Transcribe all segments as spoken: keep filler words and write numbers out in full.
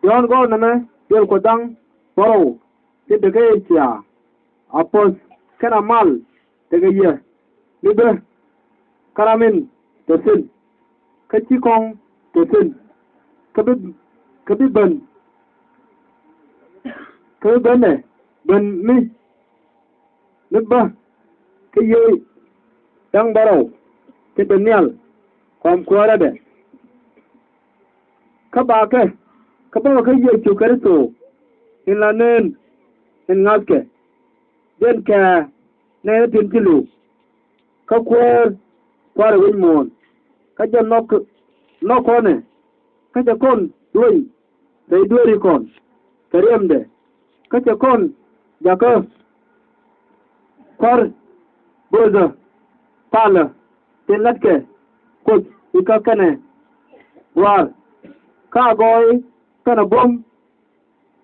Jɔ̱ɔ̱n gɔɔn nɛmɛ duel Kuɔth da̱ŋ bärɔw tin tekɛ cia. A puɔ̱th kɛnɛ mal tekɛ yɛ mi bä kä ram in te thi̱n, kä ci kɔŋ te thi̱n, kä bi, kä bi ben, kä bi ben ɛ ben mi ni bä kä Yiëë da̱ŋ bärɔw tin te nhial kɔm kuäärädɛ. Kä bakɛ, kä bakɛ kä Yecu Kritho in la neen in ŋa̱thkɛ, jɛn kɛ nɛɛni tin ci li̱w. Kä Kuäär, Kua̱r ɛ wi̱c muɔ̱ɔ̱n, kä jɛ nhɔk, nhɔk kɔnɛ, kä cɛ kɔn luɔny rɛy dueerikɔn kɛ riɛmdɛ, kä cɛ kɔn jakä kua̱r bööthä palä tin la̱tkɛ Kuoth ikä kɛnɛ ruaar, kä a gɔɔy kɛnɛ buɔ̱m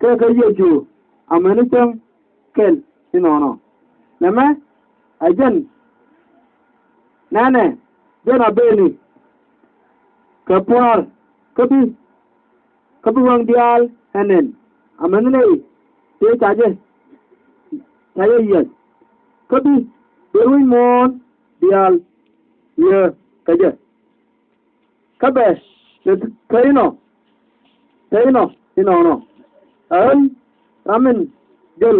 kɛ kä Yecu amäni cäŋ kɛl inɔnɔ. Nɛmɛ ɛ jɛn, nɛnɛ jɛn a beni kɛ pua̱a̱r kä bi, kä bi wäŋ diaal ɛ nɛn amäni nɛy tëë ca jɛ, ca jɛ yiɛth, kä bi duer wi̱c muɔ̱ɔ̱n diaal yɛ kä jɛ. Kä bɛ te, te inɔ, te inɔ inɔnɔ, ɛ ɣän ram in jäl,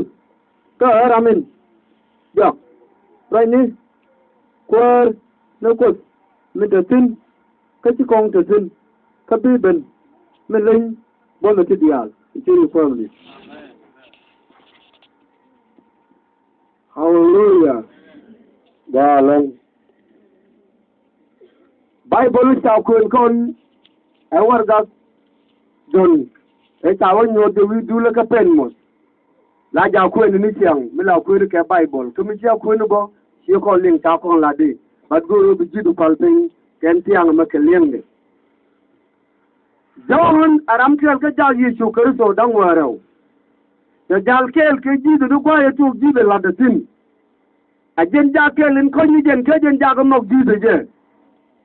kä ɛ ɣän ram in jɔak. Ruacni Kuäär ni Kuoth mi te thi̱n, kä ci kɔŋ te thi̱n, kä bi ben mi leny buɔ̱mɛ ti diaal. I̱ ci ri Kuäär mi di̱i̱t. Haleluya. Gɔaa ɛlɔ̱ŋ. Baibol ca kuën kɔn ɛ warɛgak Jɔ̱ɔ̱n ëë ca wä nyuɔ̱th jɛ wi̱i̱ dulä kä Patmos. La ja kuën ni ciaŋ mi la kuën kɛ Baibol, kä mi cia kuën bä ci kɔn liŋ ca kɔn la di. Bat go̱o̱r bi ji̱ du pal piny kɛn thiaŋ mɛ kɛ liɛŋdɛ. Jɔ̱ɔ̱n a ram kɛɛl kä jak Yecu Kritho da̱ŋ wäl rɛw. Cɛ jal kɛɛl kɛ Ji̱thɛ ni gua̱a̱th ɛ tuɔɔk Ji̱thɛ la̱tdɛ thi̱n. A jɛn jak kɛɛl in kɔ̱nyni jɛn kä jɛn jak ɛ nhɔk Ji̱thɛ jɛ.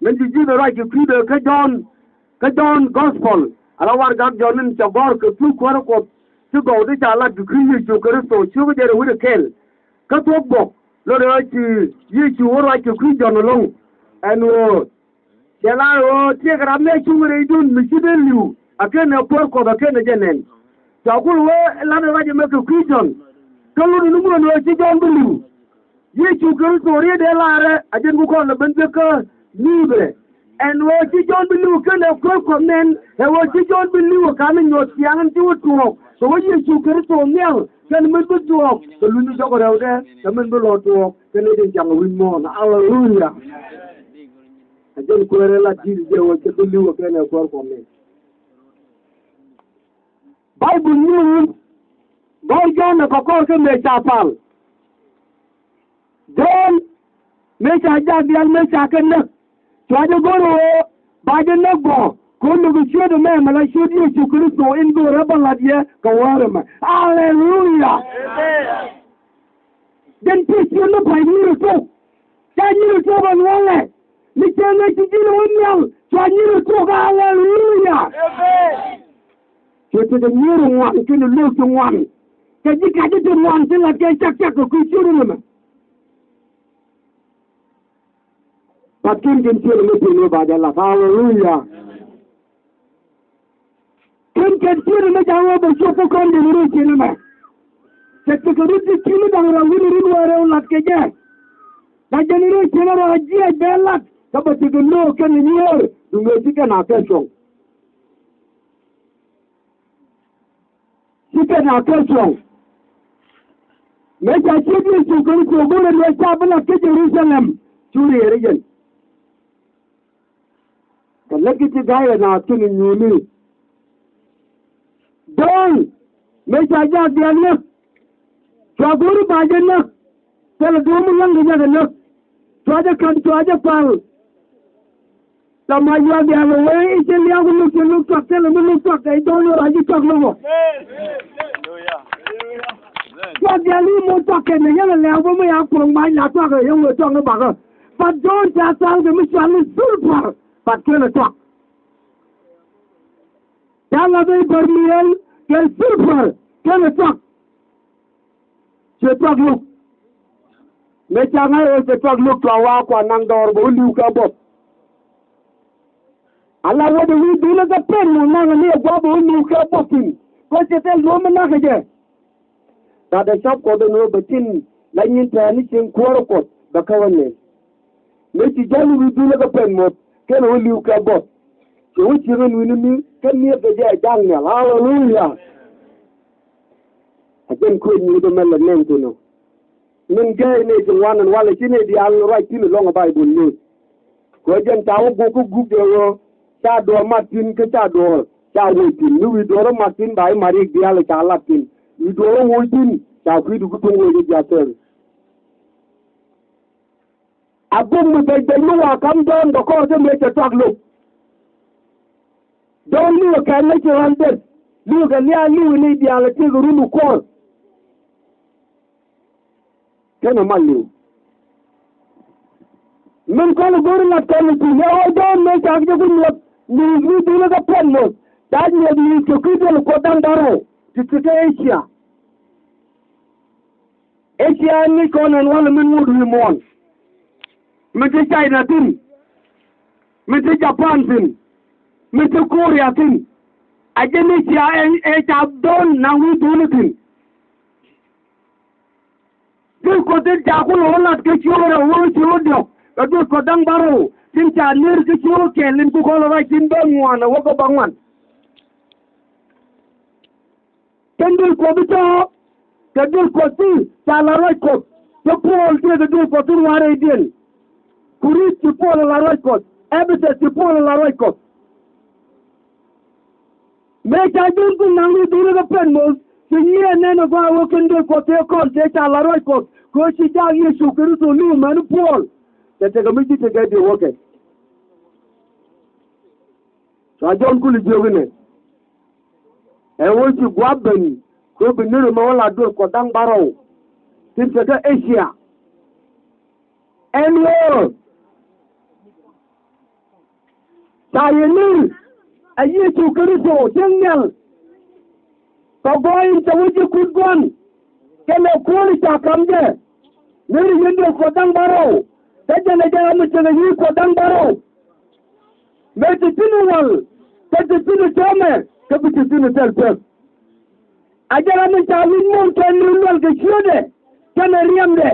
Min ci Ji̱thɛ ruac kɛ kui̱dɛ kä Jɔ̱ɔ̱n, kä Jɔ̱ɔ̱n Gospel. Ala warɛgak Jɔ̱ɔ̱n in cɛ gɔ̱r kɛ thuk kuäärä Kuɔth ci gɔw ti ca lat kɛ kui̱ Yecu Kritho, cukɛ jɛ rɛ wi̱cdɛ kɛɛl. Kä thuɔ̱k bok lot ɣöö ci Yecu wä ruac kɛ kui̱ Jɔ̱ɔ̱n ɛlɔ̱ŋ. Ɛn ɣöö cɛ lar ɣöö tiɛɛk ram mi a cuŋ rɛydun mi ci ben li̱w a ken ɛ kuäär Kuɔth a ken ɛ jɛ nɛn. Cua kul wee lat ruac ɛmɛ kɛ kui̱ Jɔ̱ɔ̱n. Kä lot ni muɔ̱ɔ̱n ɣöö ci Jɔ̱ɔ̱n bi li̱w. Yecu Kritho riet ëë larɛ a jɛn ku kɔn lɛ ben biekä ni̱i̱pɛ. Ɛn ɣöö ci Jɔ̱ɔ̱n bi li̱w ken ɛ kuäär Kuɔth nɛn, ɛ ɣöö ci Jɔ̱ɔ̱n bi li̱w ɛ ka̱n nyuɔ̱th ciaŋ in ci wä tuɔɔk kɛ wä Yecu Kritho nhial kɛn min bi tuɔɔk kɛ luny jɔk rɛwdɛ kɛ min bi lɔ tuɔɔk kɛn i̱ tin caŋ wi̱i̱ muɔ̱ɔ̱n. Aleluya. A jɛn kuäärä lat Ji̱thɛ jɛ ɣöö cɛ bi li̱w ɛ kɛn ɛ kuäär Kuɔth nɛn. Baibol nyiŋ wun gɔ̱r Jɔ̱ɔ̱n ɛ kɔkɔr kä mëë ca pal. Jɔ̱ɔ̱n mëë ca jak diaal mëë ca kɛ näk, cua jɛ go̱r ɣöö ba jɛ näk bɔ kɛ ɣöö lo̱k ciöt ɛmɛ mɛ la ciöt Yecu Kritho in go̱o̱rä bä la̱t yɛ kɛ wäär ɛmɛ. Aleluya. Amen. Jɛn ti ciöt ni pa̱ny nyiri tok. Ca nyiri tok ɛn wälɛ mi cɛ ŋäc ci ji̱n wä nhial. Cua nyiri tok. Aleluya. Amen. Cuɛ tekɛ nyiri ŋuan kɛnɛ lo̱k ti ŋuan. Kɛ ji̱ ka̱c ti ŋuan ti la̱t kɛ cak cak kɛ kui̱ ciöt ɛn ɛmɛ. But ken kɛn ciöt ɛmɛ pin wä ba jɛ la̱t. Aleluya. Ken kɛn ciöt ɛmɛ ja̱ wä bɛ cuɔp kä kɔn generation ɛmɛ. Cɛ tekɛ rut ti ti̱n da̱ŋ rɛw wi̱ni rut wä rɛw la̱t kɛ jɛ. Ba generation ɛ rɔ jiɛc bɛ la̱t kä bɛ tekɛ lo̱k kɛnɛ nyuɔ̱ɔ̱r duŋ ëë ci kɛn a kɛ cuɔ̱ŋ. Ci kɛn a kɛ cuɔ̱ŋ. Mëë ca ciöt Yecu Kritho go̱rɛ luɔc ca bi la̱t kä Jerusalem. Cu riɛɛr i̱ jɛn. Kɛ lät kä ci ga̱a̱c ɛ naath kɛnɛ nyuuni. Dɔ̱ŋ mëë ca jak diaal näk. Cua go̱o̱ri ba jɛ näk. Thilɛ duɔ̱ɔ̱p mi la̱ŋ kɛ jak ɛ näk. Cua jɛ ka̱n cua jɛ pal. Tɔ ma yual diaal ɛ wee i̱ ci lia̱a̱ ku luk ci luk tuak thilɛ mi luk tuak kɛ i̱ dɔ̱ŋ ni ruac i̱ tuak ni mɔ. Tuak diaal i̱ moc tuak kɛ nɛ yɛn ɛ lɛ̈ɛ̈u bä mi ya kuɔ̱ŋ mac la tuak ɛ yɛn wee tuak ni bakä. But Jɔ̱ɔ̱n ca thal kɛ mi cual ni sulpar. But kɛn ɛ tuak. Ca lath i̱ bärmiɛl kɛ silver kɛnɛ tuak. Ciɛ tuak luk. Mëë ca ŋa̱c ɣöö cɛ tuak luk cua wa̱a̱ kua naŋ dɔɔr bɛ wä li̱w kɛ buɔth. Ala wä dee wi̱i̱ dhulä kɛ pɛn mɔ naŋ ni ɛ gua̱a̱ bɛ wä li̱w kɛ buɔth thi̱n. Kɛ cɛ thil duɔ̱ɔ̱m mi na̱k kɛ jɛ. Gat ɛ cɔp Kuɔth ɛn ɣöö bɛ tin la nyin tɛ̈ɛ̈n ni cieŋ kuäärä Kuɔth bɛ kä wä nɛn. Mëë ci jäl wi̱i̱ dhulä kɛ pɛn muɔ̱th kɛnɛ wä li̱w kɛ buɔth. Cɛ wä cieŋ ɛn wi̱ni mi kä mi̱eth kɛ jɛ ɛ ja̱a̱ŋ nhial. Haleluya. A jɛn kuëë nyuuth ɛmɛ lɛ nɛn thi̱n ɔ. Min gɛɛy nɛy ti ŋuan ɛn walɛ ci nɛy diaal ruac thi̱n ɛlɔ̱ŋ ɛ Bayböl nɛy. Kɛ jɛn ca wä guɔk kä gup jɛ ɣöö ca duɔ̱ɔ̱r mat thi̱n kä ca duɔ̱ɔ̱r ca woc thi̱n. Mi wi̱i̱ duɔ̱ɔ̱r mat thi̱n ba i̱ mat riɛk diaal ca lat thi̱n. Wi̱i̱ duɔ̱ɔ̱r woc thi̱n ca kui̱du kä tuŋ woc ɛ jiathɛɛr. A guɔk mi bɛc bɛc mi wa ka̱m Jɔ̱ɔ̱n kɛ kɔr kä mëë cɛ tuak lo̱k. Jɔ̱ɔ̱n li̱wɛ kɛ natural death. Li̱wɛ kɛ liaal li̱wɛ ni diaal a tëëk run kuɔr. Kɛnɛ mal li̱w. Min kɔn go̱ri lat kɔn i̱ ti yɛ ɣɔw Jɔ̱ɔ̱n mëë cak jɛ ku nyuɔth ni wi̱i̱ dhulä kä pɛn muɔ̱th. Ca nyuɔth ni cɛ kui̱ duel kuɔth da̱ŋ da̱ŋ rɛw ti ti kä Asia. Asia ɛn ŋi̱c kɔn ɛn walɛ min ŋot wi̱i̱ muɔ̱ɔ̱n. Min te China thi̱n. Min te Japan thi̱n. Min te Korea thi̱n. A jɛn Asia ɛn ɛ ca dhɔl naŋ wi̱i̱ dhulä thi̱n. Duel kuɔth tin ca kulɛ wä lat kä ciöt rɛw wä ciöt diɔ̱k kɛ duel kuɔth da̱ŋ bärɔw tin ca ner kä ciöt kɛl in ku kɔn ruac tin bä ŋuan ɛ wä kä bä ŋuan. Kɛn duel kuɔth i̱ tɔ̱ kɛ duel kuɔth ti ca la ruac kuɔth. Cɛ Puɔl tëë kɛ duel kuɔth ti ŋuan rɛydiɛn. Kurinth ci Puɔl la ruac kuɔth. Ɛpɛthɛth ci Puɔl la ruac kuɔth. Mëë ca Jɔ̱ɔ̱n kun naŋ wi̱i̱ dhulä kä pɛn muɔ̱th ci nyiɛ nɛn ɛ gɔaa wä kɛn duel kuɔth tëë kɔn tëë ca la ruac kuɔth kɛ ɣöö ci jaak Yecu Kritho li̱w mɛn Puɔl. Cɛ tekɛ mi ji̱ tekɛ diɛ wä kɛ. Cua Jɔ̱ɔ̱n kul jiök inɛ. Ɛ ɣöö ci gua̱a̱p ben kɛ ɣöö bi nir ɛmɛ wä la duel kuɔth da̱ŋ bärɔw tin te kä Asia. Ɛn ɣöö ca yɛ nir ɛ Yecu Kritho cieŋ nhial. Kɛ gɔɔy in cɛ wä ji̱ kut gua̱n kɛnɛ kuäär ca ka̱m jɛ. Nir yɛn duel kuɔth da̱ŋ bärɔw kä jɛn ɛ jɛ ram mi cieŋ ɛ yi̱ kuɔth da̱ŋ bärɔw. Mëë ti thi̱n wal kä ti thi̱n täämɛ kä bi ti thi̱n thil pek. A jɛ ram mi ca wi̱c muɔ̱ɔ̱n kɛ li̱w luɔl kɛ ciötdɛ kɛnɛ riɛmdɛ.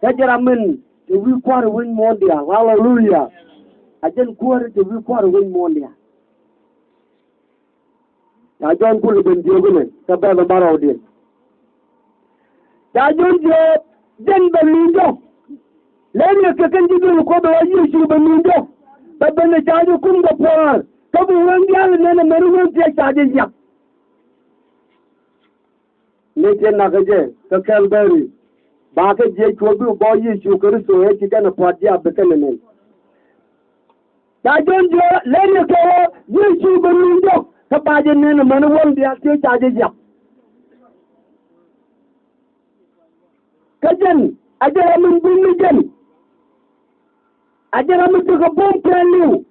Kä jɛ ram min te wi̱i̱ kua̱r wi̱c muɔ̱ɔ̱n diaal. Haleluya. A jɛn kuäär te wi̱i̱ kua̱r wi̱c muɔ̱ɔ̱n diaal. Ca Jɔ̱ɔ̱n kulɛ ben jiök inɛ kä bɛ̈th ɛn bärɔwdiɛn. Ca Jɔ̱ɔ̱n jiök jɛn bɛ luny jɔk. Lɛn yɛ kɛ kɛn ji̱ duel kuɔth ɛ ɣöö Yecu bɛ luny jɔk. Bɛ ben ɛ ca jɛ kum kɛ pua̱a̱r kä bi weŋ diaal nɛn ɛ mɛn weŋ thiec ca jɛ yiak. Ni cɛ nak kä jɛ kä Calvary. Ba kä jiɛc cuɔ̱p bi bɔ Yecu Kritho ɛ ci kɛn ɛ pua̱t jiath bi kɛn ɛ nɛn. Ca Jɔ̱ɔ̱n jiök lɛn yɛ kɛ ɣöö Yecu bɛ luny jɔk kä ba jɛ nɛn amäni wäŋ diaal tëë ca jɛ jiak. Kä jɛn a jɛ ram min bum ni jɛn. A jɛ ram min tekɛ bum kɛɛliw.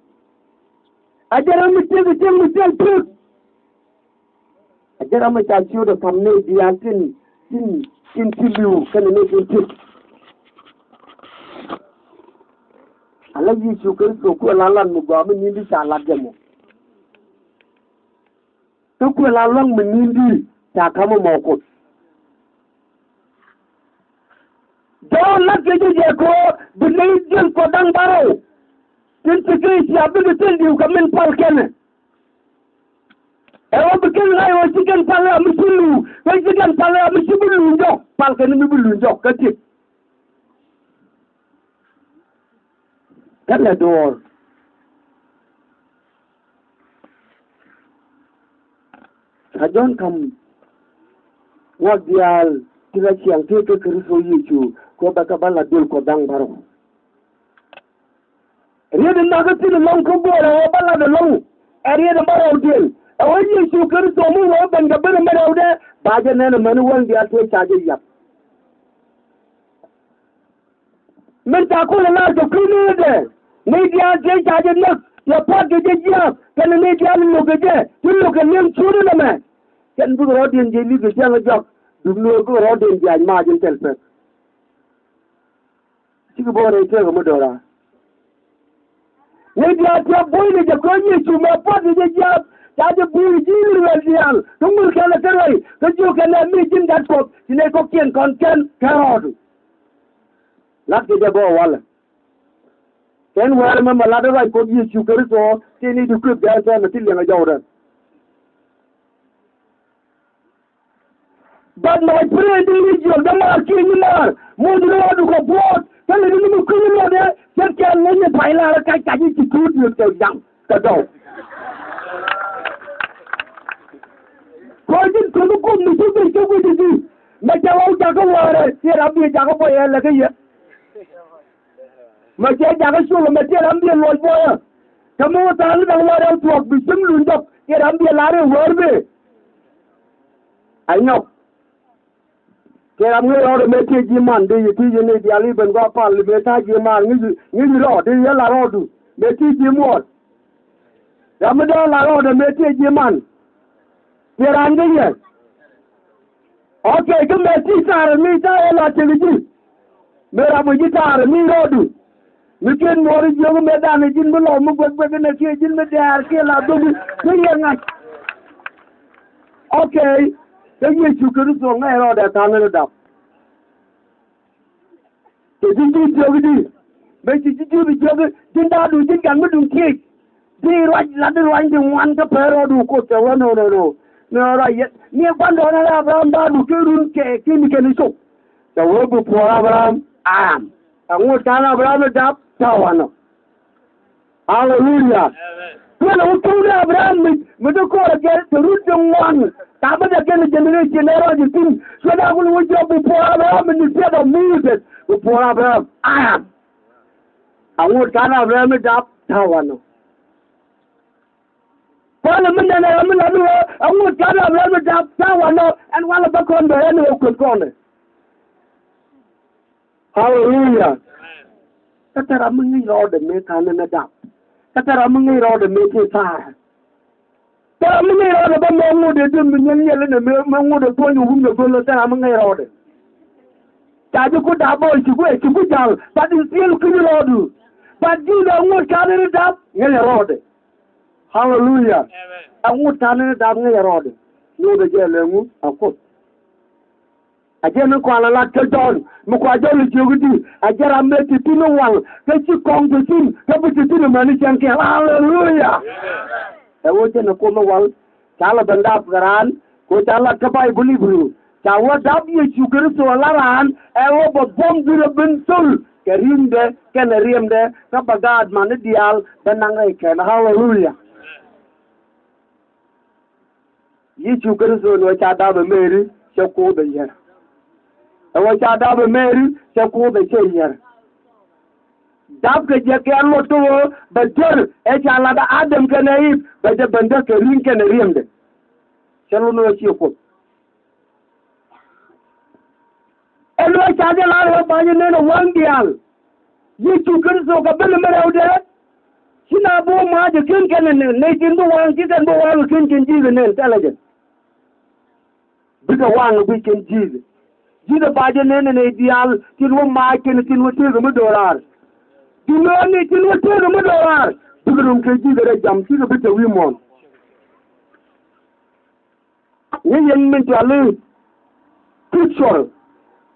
A jɛ ram min tekɛ cieŋ mi thil pek. A jɛ ram mi ca ciötdɛ ka̱m nɛy diaal tin, tin, tin ci li̱w kɛnɛ nɛy tin tëk. Ala Yecu Kritho kuɛ la lat mi gɔaa mi ni̱n di ca lat jɛ mɔ. Kä kuɛ la lua̱ŋ mi ni̱n di ca ka̱m mɔ Kuoth. Jɔ̱ɔ̱n lat kɛ jɛ jɛ kɛ ɣöö bi nɛy jiɛn kuɔth da̱ŋ bärɔw tin te kä Asia bikɛ thil diw kɛ min pal kɛnɛ. Ɛ ɣöö bi kɛn ŋa̱c ɣöö ci kɛn pal ɣä mi ci luuc, kä ci kɛn pal ɣä mi ci bi luuc jɔk, pal kɛn mi bi luuc jɔk kä tiek. Kä lɛ duɔ̱ɔ̱r. Ca Jɔ̱ɔ̱n ka̱m ŋɔak diaal ti la ciaŋ tëë kä Kritho Yecu kɛ ɣöö bɛ kɛ bä la duel kuɔth da̱ŋ bärɔw. Riet in nhɔakä thi̱n ɛlɔ̱ŋ kä go̱o̱rɛ ɣöö bä lat ɛlɔ̱ŋ ɛ riet in bärɔw duël. Ɛ ɣöö Yecu Kritho mi ɣöö ben kɛ ben ɛmɛ rɛwdɛ ba jɛ nɛn amäni wäŋ diaal tëë ca jɛ yiak. Min ca kulɛ lar kɛ kui̱ nööŋdɛ nɛy diaal tëë ca jɛ näk. Cɛ pua̱t kɛ jɛ jiääk kɛnɛ nɛy diaal in lo̱k kɛ jɛ, ti lo̱k kɛ li̱eŋ cuut in ɛmɛ. Kɛn bikɛ rɔ̱diɛn jiɛc li̱th kɛ cäŋ ɛ jɔak, duundɛ ɣöö bikɛ rɔ̱diɛn jiaac mac in thil pek. Cikɛ bä rɛy tëëk ɛmɛ do̱raar. Nɛy diaal tiap buɔ̱cni jɛ kɛ ɣöö Yecu mɛ pua̱t kɛ jɛ jiääk, ca jɛ buɔ̱c ji̱ Israel diaal, kä ŋuɔ̱t kɛn ɛ kä rɛy, kä jiök kɛn ɛ mi ji̱n gat Kuɔth, ci nɛy kɔ̱kiɛn kɔn kɛn kɛ rɔɔdu. La̱tkɛ jɛ bä walɛ. Kɛn wäär ɛmɛ mɛ lat ruac Kuɔth Yecu Kritho, tëë ni di kueth gɛ̈ɛ̈n tɛmɛ ti liɛŋɛ jɔwdɛ. But my friend, in Israel, the man came in man. Mun di rɔɔdu kɛ buɔt, tɛmɛ di ni mi kueth in lɔdɛ, cɛ kɛn ni ni pay la rɛ kac kac in ci tuut ni kɛ jam kɛ dɔw. Kɔc in kueth in kum ni ci bi cuk in di di. Mɛ cɛ wä jakä wäärɛ, ci rap bi jakä bɔyɛ lɛ kä yɛ. Mɛ cɛ jakä col mɛ tiɛt ram biɛ luɔc bɔyä. Kä mi wä tha̱a̱ŋ ni da̱ŋ wäär rɛw thuɔ̱k bi cim luny dɔk tiɛt ram biɛ lar in wäär bëë. A nyɔk. Tiɛt ram ŋäc rɔɔdɛ mëë tiee ji̱ man dee yɛ ti yɛ ni diaal i̱ ben gɔaa pal mëë ta̱a̱ ji̱ man ŋi̱c ŋi̱c rɔɔd dee yɛ la rɔɔdu mëë tiee ji̱ muɔɔr. Ram mi dee la rɔɔdɛ mëë tiee ji̱ man. Tiɛt ram kä yɛ. Ok, kä mëë ti taarɛ mi ta̱a̱ ɛ la tëk ji̱. Mëë rap wi ji̱ taarɛ mi rɔɔdu. Mi ken muɔɔri jiök mëë danɛ ji̱n mi lɔw mi guɛk guɛk inɛ kiɛ ji̱n mi dɛɛr kiɛ la dhomi. Kä yɛ ŋa̱c. Ok. Kä Yecu Kritho ŋäc rɔɔdɛ tha̱a̱ŋ ni dap. Kɛ ji̱ ji̱ jiök di. Mëë ci ji̱ ji̱ bi jiök di. Ji̱n da̱a̱du ji̱n gan mi duŋ thiec. Di ruac lat di ruany di ŋuan kä pɛr rɔɔdu Kuoth cɛ wä no no no. Ni ruac yɛ ni gua̱ndɔɔŋni Abraham da̱a̱du kɛ run kɛ ki̱n kɛn i̱ cop. Cɛ wä bi puɔr Abraham am. Ɛŋu ta̱a̱n Abraham i̱ dap ta̱a̱ wanɔ. Hallelujah. Amen. Kuɛn a wä tuuni Abraham mi, mi ti kɔrɛ kɛ ti rut ti ŋuan. Ka bi dɛ kɛn generation ɛ rɔɔc i̱ thi̱n. Cuɛ da kul wä jɔk bi puɔr Abraham mi ni siɛt ɔ Moses. Bi puɔr Abraham. Am. A ŋut kan Abraham mi dap ta̱a̱ wanɔ. Kualɛ mi nɛn ɛ mi la ni wä a ŋut kan Abraham mi dap ta̱a̱ wanɔ. Ɛn walɛ bä kɔn bɛ ɛn wä kueth kɔn ɛ. Hallelujah. Kä thil ram mi ŋäc rɔɔdɛ mëë tha̱a̱ŋ ni dap. Kä thil ram mi ŋäc rɔɔdɛ mëë tëë tha̱a̱ŋ. Thil ram mi ŋäc rɔɔdɛ bä mëë ŋot dee dee mi nyɛl nyɛl inɛ mëë, mëë ŋot dee thuɔ̱ny wun kɛ göl thil ram mi ŋäc rɔɔdɛ. Ca ji̱ ku dap bä ci ku ɛ ci ku jal. But in still kui̱ni rɔɔdu. But ji̱ dee ŋot ka̱n ni dap ŋäc rɔɔdɛ. Hallelujah. Amen. Ɛ ŋot ka̱n ni dap ŋäc rɔɔdɛ. Nyuuth ɛ jɛ lɛ ŋu a Kuoth. A jɛn ni kɔn a lat kä Jɔ̱ɔ̱n mi kua Jɔ̱ɔ̱n jiök di a jɛn ram mëë ti thi̱n wal kä ci kɔŋ ti thi̱n kä bi ti thi̱n mäni cɛn kɛɛl. Haleluya. Ɛ ɣöö jɛn ni kuoth wal ca lɛ ben dap kɛ raan kɛ ɣöö ca lat kä Baibul Ibru ca wä dap Yecu Kritho a la raan ɛ ɣöö bɛ buɔ̱m dhil ɛ ben thöl kɛ ri̱ŋdɛ kɛnɛ riɛmdɛ kä bɛ gaat mani diaal bɛ naŋ rɛy kɛn. Haleluya. Yecu Kritho ni wä ca dap ɛ Meri cɛ kuuth ɛ yɛr. Ɛ wä ca dap ɛ Meri cɛ kuuth ɛ cɛ yɛr. Dap kɛ jɛ kɛ luɔt kä wä bɛ jär ɛ ca lat Adam kɛnɛ Iv bɛ jɛ ben däk kɛ ri̱ŋ kɛnɛ riɛmdɛ. Cɛ luɔt ni wä ciɛ kuoth. Ɛn wä ca jɛ lar wä ba jɛ nɛn ɛ waŋ diaal. Yecu Kritho kɛ ben mi rɛwdɛ. Ci na bi wä ma̱a̱c ɛ ken kɛn ɛ nɛn nɛy tin bi waŋ ci kɛn bi waŋ ɛ ken kɛn ji̱th ɛ nɛn thɛlɛ jɛ. Bikɛ waŋ ɛ guic kɛn ji̱th. Ji̱th ɛ ba jɛ nɛn ɛ nɛy diaal tin wä ma̱a̱c kɛn tin wä tëëk ɛ mi do̱raar. Duŋni ɣän ni tin wä tëëk ɛ mi do̱raar bikɛ rom kɛ ji̱th ɛ rɛy jam cikɛ bi te wi̱i̱ muɔ̱ɔ̱n. Ni yɛn min cɔal i̱ picture.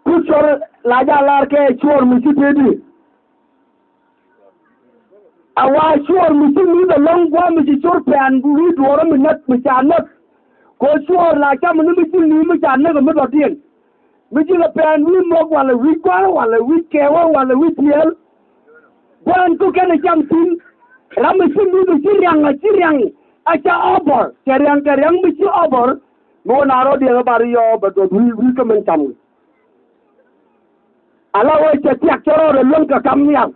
Picture la jɛ a lar kɛ cuɔr mi ci tëëdi. A wa cuɔr mi ci mi̱i̱th ɛlɔ̱ŋ gua̱a̱th mi ci cor pɛn wi̱i̱ duɔ̱ɔ̱rä mi näk mi ca näk. Kɛ cuɔr la cam ni mi ci li̱i̱m mi ca näk mi dɔ̱diɛn. Mi ji̱ kɛ pɛn wi̱i̱ mɔk walɛ wi̱i̱ gua̱a̱r walɛ wi̱i̱ kɛɛwä walɛ wi̱i̱ tiɛɛl. Gua̱a̱n ku kɛn ɛ cam thi̱n. Ram mi ci mi mi ci riaŋ a ci riaŋ a ca ɔbɔr cɛ riaŋ kɛ riaŋ mi ci ɔbɔr. Mi wä na rɔ diɛŋ ɛ bar yɔɔ bɛ duɔth wi̱i̱ wi̱i̱ kä min cam. Ala wä cɛ tiak cɛ rɔɔdɛ luäŋ kɛ kam nhial.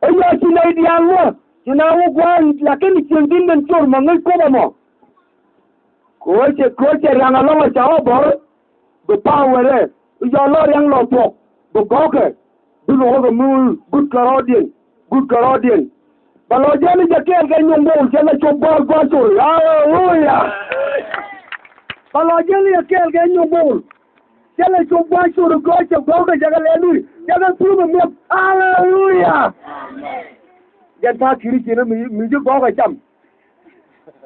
Ɛ yɔɔ ci nɛy diaal wä ci na wä gua̱a̱n lakin cieŋ di̱n min cor mɔ ŋäc kuɔth ɛmɔ. Kɛ wä cɛ kɛ wä cɛ riaŋ ɛlɔ̱ŋ ɛ ca ɔbɔr. Bi pa̱a̱ wɛrɛ i̱ jɔl lɔ riaŋ lɔ thuɔ̱k bi gɔ̱kɛ. Bi luɔ̱kɛ mi wä gutkɛ rɔɔdiɛn gutkɛ rɔɔdiɛn. Bɛ lɔ jɛn i̱ jɛ kɛɛl kɛ nyuŋ bo̱o̱l, cɛ lɛ cop gua̱a̱th gua̱a̱th cor. Aleluya. Bɛ lɔ jɛn i̱ jɛ kɛɛl kɛ nyuŋ bo̱o̱l, cɛ lɛ cop gua̱a̱th cor, gɔɔy cɛ gɔɔk kɛ jɛ kɛ lɛl i̱ cɛ kɛ thum ɛ mi̱eth. Aleluya. Jɛn ta̱a̱ Krithian mi, mi ji̱ gɔɔk ɛ cam.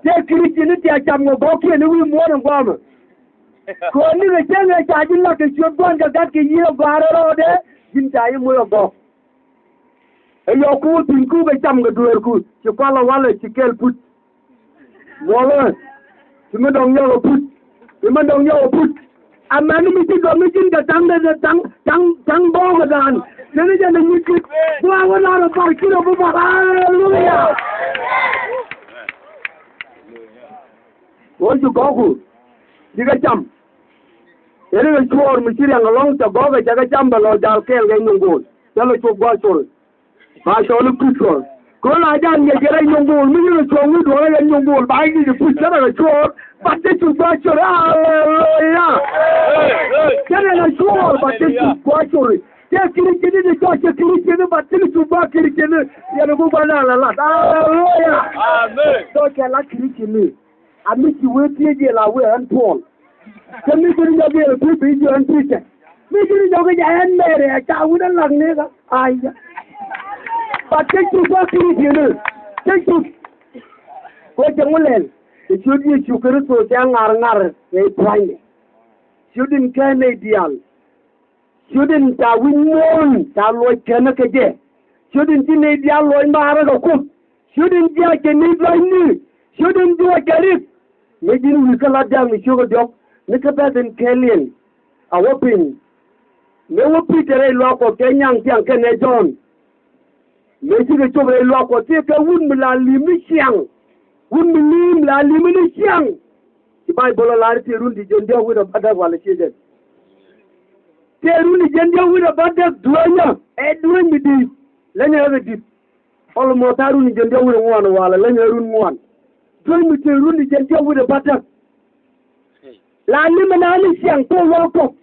Tëë Krithian ni tëë cam kɛ gɔɔkiɛn i̱ wi̱i̱ muɔ̱ɔ̱n in gua̱a̱mɛ. Kɛ ɣöö nikɛ cäŋ ɛ ca ji̱ lak kɛ ciöt gua̱n kɛ gat kɛ yiëë ɛ gɔaa rɛl rɔɔdɛ, ji̱n ca ji̱ moc ɛ gɔɔk. Ɛ yɔɔk ku thi̱n ku kɛ cam kɛ dueerku, ci kualɛ walɛ ci kɛl put. Muɔlɛ, ci mi dɔ̱ŋ yɔk ɛ put, ci mi dɔ̱ŋ yɔk ɛ put. Amäni mi ci gɔ̱mi ji̱n kɛ ta̱ŋ dee ta̱ŋ, ta̱ŋ, ta̱ŋ bɔɔŋ kɛ daan. Teni jɛ ni nyi̱t kit. Duaar wä laar ɛ bar kit ɛ bi bar. Aleluya. Wä ci gɔ̱ku. Cikɛ cam. Teni kɛ cuɔɔr mi ci riaŋ ɛlɔ̱ŋ cɛ gɔ̱kɛ cɛ kɛ cam bɛ lɔ jal kɛɛl kɛ nyuŋ go̱o̱l. Cɛ lɛ cop gua̱a̱th cor. Ba cɔl i̱ Petro. Kɛ ɣöö la jal ŋiɛc kɛ rɛy nyuŋ go̱o̱l, mi ci rɔ cuɔ̱ɔ̱ŋ wi̱i̱ duɔ̱ɔ̱r rɛy nyuŋ go̱o̱l, ba ji̱ ji̱ puc, cä rɛ kɛ cuɔɔr. Ba te cuk gua̱a̱th cor. Aleluya. Cä rɛ kɛ cuɔɔr, ba te cuk gua̱a̱th cor. Cɛ Krithian ni cɔ cɛ Krithian ni, ba te cuk gua̱a̱th Krithian ni. Yɛn ɛ ku gua̱a̱th na la lat. Aleluya. Amen. Cɔ cɛ la Krithian ni. A mi ci wee thiec yɛ la wee ɣän Puɔl. Kä mi ji̱n jɔk yɛn ɛ kui̱ bi jiɔn Pita. Mi ji̱n jɔk i̱ jɛ ɛn Mɛri a ca wut ɛ lak ni kä. Aya. Ba te cuk gua̱a̱th Krithian ni. Te cuk. Kɛ cɛ ŋu lɛl. Kɛ ciöt Yecu Kritho cɛ ŋa̱r ŋa̱r kɛ i̱ pua̱nydɛ. Ciöt in kɛn nɛy diaal. Ciöt in ca wi̱c muɔ̱ɔ̱n ca luɔc kɛn kä jɛ. Ciöt in ci nɛy diaal luɔc maarä kɛ Kuoth. Ciöt in jiac kɛ nɛy dua̱cni. Ciöt in juɔc kɛ rik. Mëë ji̱n wi̱i̱ kä la̱t diaal mi ciökä diɔ̱k ni kä bɛ̈th in kɛɛliɛn. A wä piny. Mëë wä Pita rɛy luaak Kuɔth kɛ nyaŋ ciaŋ kɛnɛ Jɔ̱ɔ̱n. Mëë cikɛ cop rɛy luaak Kuɔth tëëkɛ wut mi la li̱m ni ciaŋ. Wut mi li̱m la li̱m ni ciaŋ. Ci Bayböl ɛ lar i̱ tëë run ti jiɛn diɔ̱k wi̱cdɛ bädäk walɛ ciɛ jɛn. Tëë run ti jiɛn diɔ̱k wi̱cdɛ bädäk duenyä ɛ dueny mi di̱i̱t. Leny ɛ kɛ di̱t. Almost a run ti jiɛn diɔ̱k wi̱cdɛ ŋuan walɛ leny ɛ run ŋuan. Dueny mi tëë run ti jiɛn diɔ̱k wi̱cdɛ bädäk. La li̱m ɛ na ni ciaŋ kɛ luaak Kuɔth.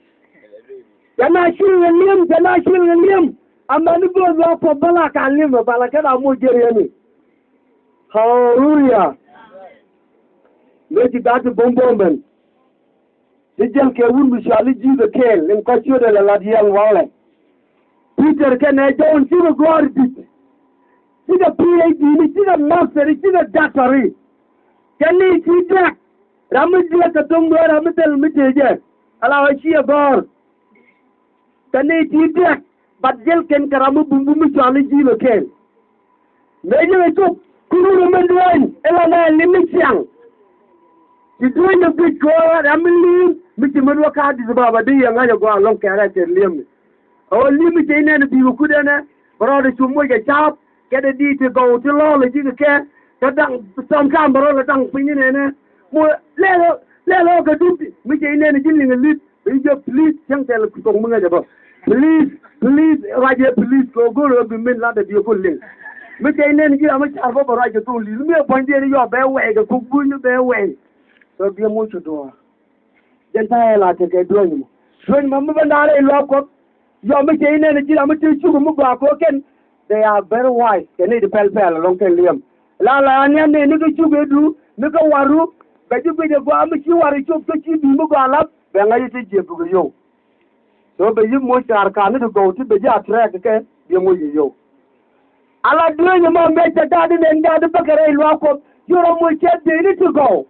Cɛ na cil kɛ li̱em, cɛ na cil kɛ li̱em. Amäni go̱o̱r luaak Kuɔth bä la ka li̱m ɛ bä la kɛ la moc jɛ riɛni. Haleluya. Mëë ci gaat ti buɔ̱m buɔ̱m ben. Ti jiɛn kɛ wut mi cɔal i̱ Ji̱thɛ kɛɛl in kɔc ciötdɛ lɛ lat yɛl walɛ. Peter kɛnɛ Jɔ̱ɔ̱n cikɛ gɔ̱a̱r di̱t. Cikɛ P H D ni, cikɛ master, cikɛ doctor. Kɛ ni ci diak. Ram mi diak kɛ thoŋ dueer, ram mi thil mi tëë jɛ. Ala wä ciɛ gɔ̱a̱r. Kɛ ni ti diak, bat jɛl kɛn kɛ ram mi bum bum mi cɔal i̱ Ji̱thɛ kɛɛl. Mëë jɛ kɛ cop, ku run min dueeny, ɛ la nɛ li̱m ni ciaŋ. Ti dueeny ɛ guic kɛ ɣöö ram mi li̱m, mi ci min wä ka di̱t baba di yɛ ŋa̱c ɛ gɔaa lɔ̱ŋ kɛɛrɛ cɛ li̱em ni. Ɛ ɣöö li̱em mi cɛ inɛn bi kɛ kut ɛnɛ, bɛ rɔɔdɛ cu moc kɛ ca̱a̱p, kɛ dee di ti gɔw ti lɔɔl ɛ ji̱ kɛ kɛ, kɛ daŋ, sometime bɛ rɔɔdɛ daŋ piny inɛnɛ. Mo lɛl, lɛl ɣöö kɛ dup, mi cɛ inɛn ji̱ liŋ ɛ li̱t. I̱ jɛ please cäŋ thil thok mi ŋäcɛ bä. Please, please, ruacɛ please kɛ ɣöö go̱o̱r ɣöö bi min latdɛ bi ɛ go̱o̱r liŋ. Mi cɛ inɛn ji̱ ram mi car bä bɛ ruacɛ thok li̱th mi ɛ buɔ̱nydiɛn i̱ yɔ bɛ wɛɛk ɛ kok buny bɛ wɛɛk. Kɛ biɛ moc kɛ duɔ̱ɔ̱r. Jɛn ta̱a̱ ɛ la tekɛ duäny mɔ. Duäny mɔ mi bä naar rɛy luaak Kuɔth. Yɔ mi cɛ inɛn ji̱ ram mi te cuk mi gɔaa kɛ ɣöö kɛn. They are very wise. Kɛ ni ti pɛl pɛl ɛlɔ̱ŋ kɛn liɛm. La la anian ni ni kä cuk ɛ du ni kä waru. Bɛ ji̱ guic ɛ gɔaa mi ci waru cop kä ci bi̱i̱ mi gɔaa la̱th. Bɛ ŋa̱c i̱ ti jiɛ buk ɛ yio̱w. So bɛ yi̱ moc kaar ka̱n ni ti gɔw ti bɛ ji̱ attract kɛ biɛ moc i̱ yio̱w. Ala dueeny ɛmɔ mëë cɛ gaat in ɛn gaat in bäkɛ rɛy luaak Kuɔth. Ci rɔ moc cɛ dhieec ni ti gɔw.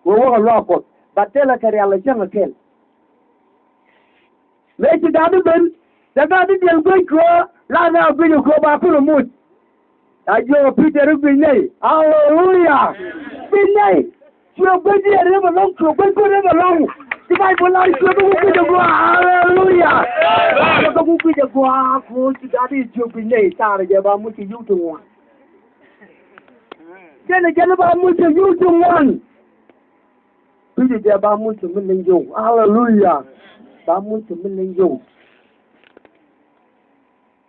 Wee wäkɛ luaak Kuɔth. Bat thilɛ kɛ rial ɛ cäŋ ɛ kɛl. Mëë ci gaat in ben. Cɛ gaat in diɛl guic kɛ ɣöö la na guic ɛ kɛ ɣöö ba kulɛ moc. A jiök ɛ Pi̱tɛr i̱ guic nɛy. Aleluya. Guic nɛy. Cuɛ guic diɛɛr rep ɛlɔ̱ŋ, cuɛ guic kuäär rep ɛlɔ̱ŋ. Ci Bayböl lar cuɛ bä ku guic ɛ gɔaa. Aleluya. Cuɛ bä ku guic ɛ gɔaa. Ku ci gat i̱ jiök guic nɛy, thaarɛ jɛ ba muc kɛ yio̱w ti ŋuan. Jɛn ɛ jɛn ba muc kɛ yio̱w ti ŋuan. Guic ɛ jɛ ba muc kɛ mi leny yio̱w. Aleluya. Ba muc kɛ mi leny yio̱w.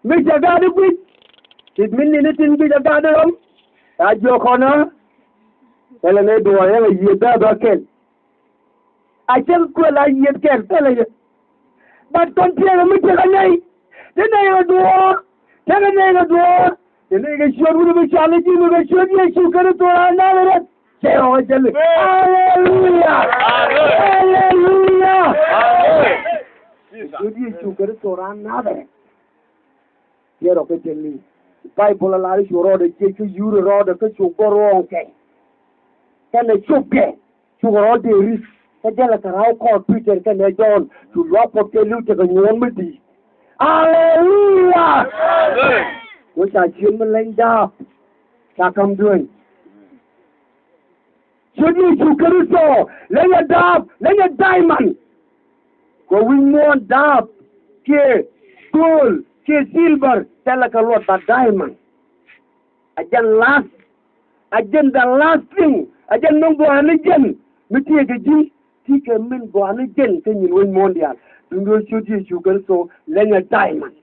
Mi cɛ gaat i̱ guic. Tit mi nini tin guic ɛ gaat i̱ rɔm. A jiɔk kɔnä. Thilɛ ni duɔɔr yɛn a yiëë bɛ̈ɛ̈ bä kɛl. A cäŋ kuël a yiëë kɛl thilɛ yɛ. Bat kɔn tiɛɛk mi tiɛɛk a nɛy. Ti nɛy kɛ duɔɔr. Tiɛɛk a nɛy kɛ duɔɔr. Kɛ nɛy kɛ ciöt wut mi cɔal i̱ ji̱ mi kɛ ciöt Yecu Kritho raan Nadhɛrɛth. Cɛ rɔ jɛ li. Aleluya. Amen. Aleluya. Amen. Ciöt Yecu Kritho raan Nadhɛrɛth. Cɛ rɔ kɛ jɛ li. Baibol a lar i̱ cu rɔɔdɛ jiɛc kä yur rɔɔdɛ kä cu gɔr rɔɔŋkɛ. Kɛnɛ copkɛ. Cukɛ rɔɔdɛ ri̱t kä jälɛ kɛ raw kɔɔr Pi̱tɛr kɛnɛ Jɔ̱ɔ̱n cu luaak Kuɔth kɛ li̱w tekɛ nyuɔ̱ɔ̱n mi di̱i̱t. Aleluya. Amen. Wä ca ciöt mi leny daap ca ka̱m dueeny. Ciöt Yecu Kritho lenyɛ daap, lenyɛ diamond. Kɛ wi̱c muɔ̱ɔ̱n daap kiɛ go̱o̱l kiɛ silver thilɛ kɛ luɔt, but diamond. A jɛn last, a jɛn the last thing, a jɛn min gɔaa ni jɛn mi tëëkɛ ji̱, tëëkɛ min gɔaa ni jɛn kä nyin wec muɔ̱ɔ̱n diaal. Duundɛ ciöt Yecu Kritho lenyɛ diamond.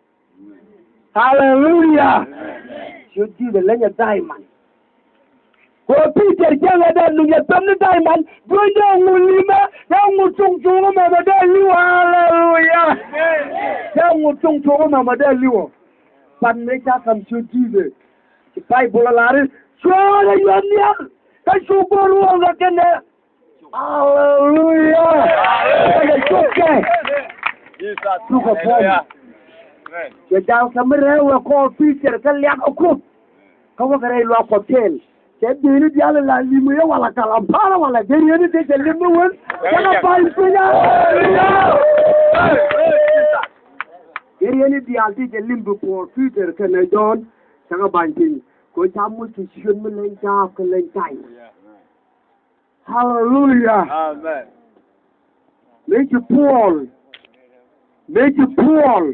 Aleluya. Ciöt Ji̱thɛ lenyɛ diamond. Kɛ Pi̱tɛr cäŋɛ dee nuŋ yɛ pem ni diamond, duɔ̱ny dee ŋu li̱mɛ, dee ŋu tuŋ tuŋ mɛmɛ dee li̱w. Aleluya. Dee ŋu tuŋ tuŋ mɛmɛ dee li̱w. Pan mëë ca ka̱m ciöt Ji̱thɛ. Ci Baibol a lar i̱ cuɛ rɔ yuɔth nhial kä cu go̱r ruɔ̱ɔ̱ŋ kɛ kɛnɛ. Aleluya. Kɛnɛ cukɛ. Cukɛ puɔ̱ny. Cɛ jal kɛ mi rɛw ɛ kɔɔr Pi̱tɛr kä liak ɛ Kuoth. Kä wä kɛ rɛy luaak Kuɔth kɛɛl. Cɛ bieyni diaal la lim yɛ wala Kampala wala Gɛriɛni dee cɛ lim mi wen. Cɛ kɛ ba̱ny piny. Aleluya. Gɛriɛni diaal ti cɛ lim bi puɔɔr Pi̱tɛr kɛnɛ Jɔ̱ɔ̱n. Cɛ kɛ ba̱ny piny. Kɛ ca moc kɛ ciöt mi leny caap kɛ leny cany. Aleluya. Amen. Mëë ci Puɔl, mëë ci Puɔl,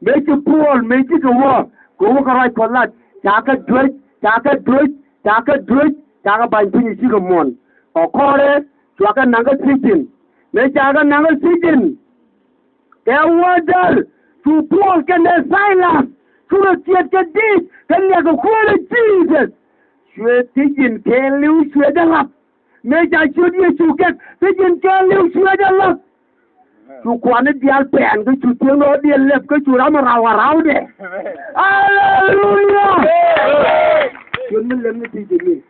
mëë ci Puɔl, mëë ci kɛ wä, kɛ wä kɛ ruac Kuɔth lat, ca kɛ duec, ca kɛ duec, ca kɛ duec, ca kɛ ba̱ny piny cikɛ muɔ̱n. Kɛ kɔrɛ, cua kɛ naŋ kä thiecin. Mëë ca kɛ naŋ kä thiecin, kɛ wädär cu Puɔl kɛnɛ Thailath cukɛ kiɛt kɛ diit kɛ niak kɛ Kuäär Jesus. Cuɛ thiec in kɛɛliw cuɛ jɛ lath. Mëë ca ciöt Yecu kɛk thiec in kɛɛliw cuɛ jɛ lath. Cu kuani diaal pɛn kä cu thiec rɔɔdiɛn lɛp kä cu ram raw a rawdɛ. Aleluya. Ciöt mi lɛp ni thiec in ni.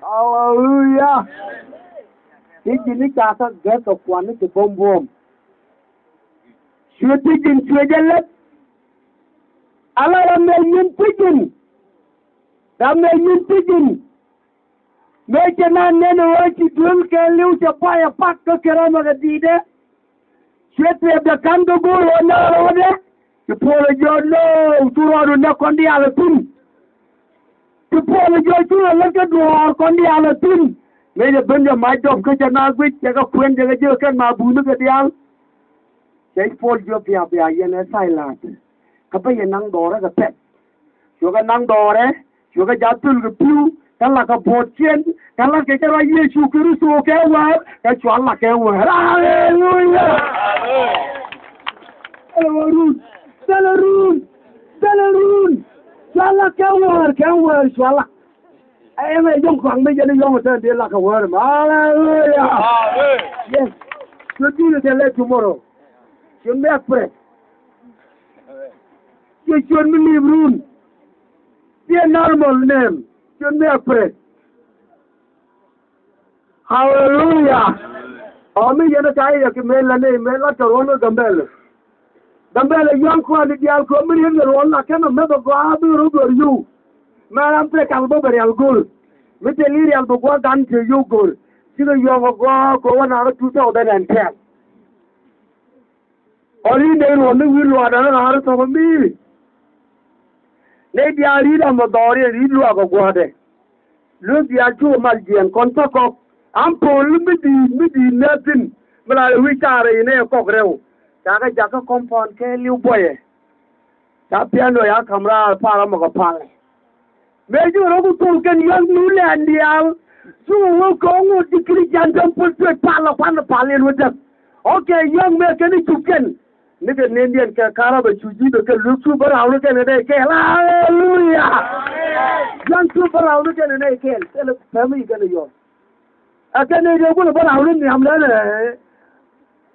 Aleluya. Thiec in ni ca kä gɛk kɛ kuani ti buɔ̱m buɔ̱m. Cuɛ thiec in cuɛ jɛ lɛp. Ala ram mɛ nyin thiec in. Ram mɛ nyin thiec in. Mëë cɛ na nɛn ɣöö ci duel kɛɛliw cɛ payɛ pak kä kɛ ram mɛ kɛ di̱i̱dɛ. Cuɛ thiecdɛ ka̱n kä go̱o̱r ɣöö nɛn ɣöö dɛ. Ci Puɔl ɛ jɔɔn lo̱o̱ cu rɔɔdu nɛ kɔn diaal ɛ thi̱n. Ci Puɔl ɛ jɔɔn cu rɔ lät kä duɔ̱ɔ̱r kɔn diaal ɛ thi̱n. Mëë cɛ ben jɛ mac dɔp kä cɛ na guic cɛ kɛ kuɛn cɛ kɛ ji̱ kɛ kɛn ma buuni kɛ diaal. Cɛ Puɔl jiök bia bia yɛn ɛ Thailath. Kä bä yɛ naŋ dɔɔrɛ kɛ pɛt. Cuɛ kɛ naŋ dɔɔrɛ, cuɛ kɛ jath thöl kɛ pi̱w, kä la kɛ buɔ̱ɔ̱t ciɛn, kä la kɛ kɛ ruac Yecu Kritho kɛ wäär, kä cua la kɛ wäär. Aleluya! Thilɛ run, thilɛ run, thilɛ run. Cua la kɛ wäär, kɛ wäär cua la. Ɛ mɛ yɔ̱ŋ kɔaŋ mi yɛn yɔ̱ŋ tɛn di la kɛ wäär mɛ. Aleluya! Yes. Cuɛ di ni tɛ lɛ tomorrow. Cuɛ mɛ pray. Cuɛ cuɛ mi li̱i̱p run. Ti a normal name. Cuɛ mɛ pray. Aleluya. Ɔ mi yɛn ka yɛ ki mɛ la ni mɛ la tɛ ruɔn Gambɛl. Gambɛl yɔ̱a̱ŋ kua̱n diaal kɛ mi riet kɛ ruɔn la kɛn mɛ bɛ gɔaa bi rɔ gɔr yio̱w. Mɛ ram pɛ kal bä bɛ rial go̱r. Mi te li rial bɛ gua̱a̱ gan te yio̱w go̱r. Cikɛ yɔ̱a̱ŋ gɔaa kɛ wä na rɔ two thousand and ten. Ɔ ri̱t nɛy ruɔ̱n ni wi̱i̱ luaakdɛ ni ɣa̱r thɔ̱k mi. Nɛy diaal ri̱t amɔ dhɔriɛn ri̱t luaak ɔ gua̱a̱thdɛ. Luth diaal cukɛ mal jiɛɛn kɔn thɔ̱k kɔk. Am po̱o̱l mi di̱i̱t mi di̱i̱t nɛɛthin mi la wi̱i̱ caarɛ inɛ kɔk rɛw. Ca kɛ jakä compound kɛɛliw buɔyɛ. Ca pian luɔc a ka̱m raar pal amɔ kɛ palɛ. Mëë ji̱ rɔ ku thok kɛn yɔ̱k nu lɛn diaal. Cu wä kɔŋ wä ti Christian temple tuet pal la kuan pal in wä däk. Ok, yɔ̱k mëë kɛn i̱ cuk kɛn. Ni kɛ nendiɛn kɛ karabɛ cu ji̱ bɛ kɛ luek cu bä raw ni kɛn kɛ nɛy kɛɛl. Aleluya. Yɔ̱k cu bä raw ni kɛn kɛ nɛy kɛɛl. Thilɛ pɛm i̱ kɛn i̱ yɔ̱k. Ɛ kɛn i̱ dee kulɛ bä raw ni nhiam lɛl ɛ.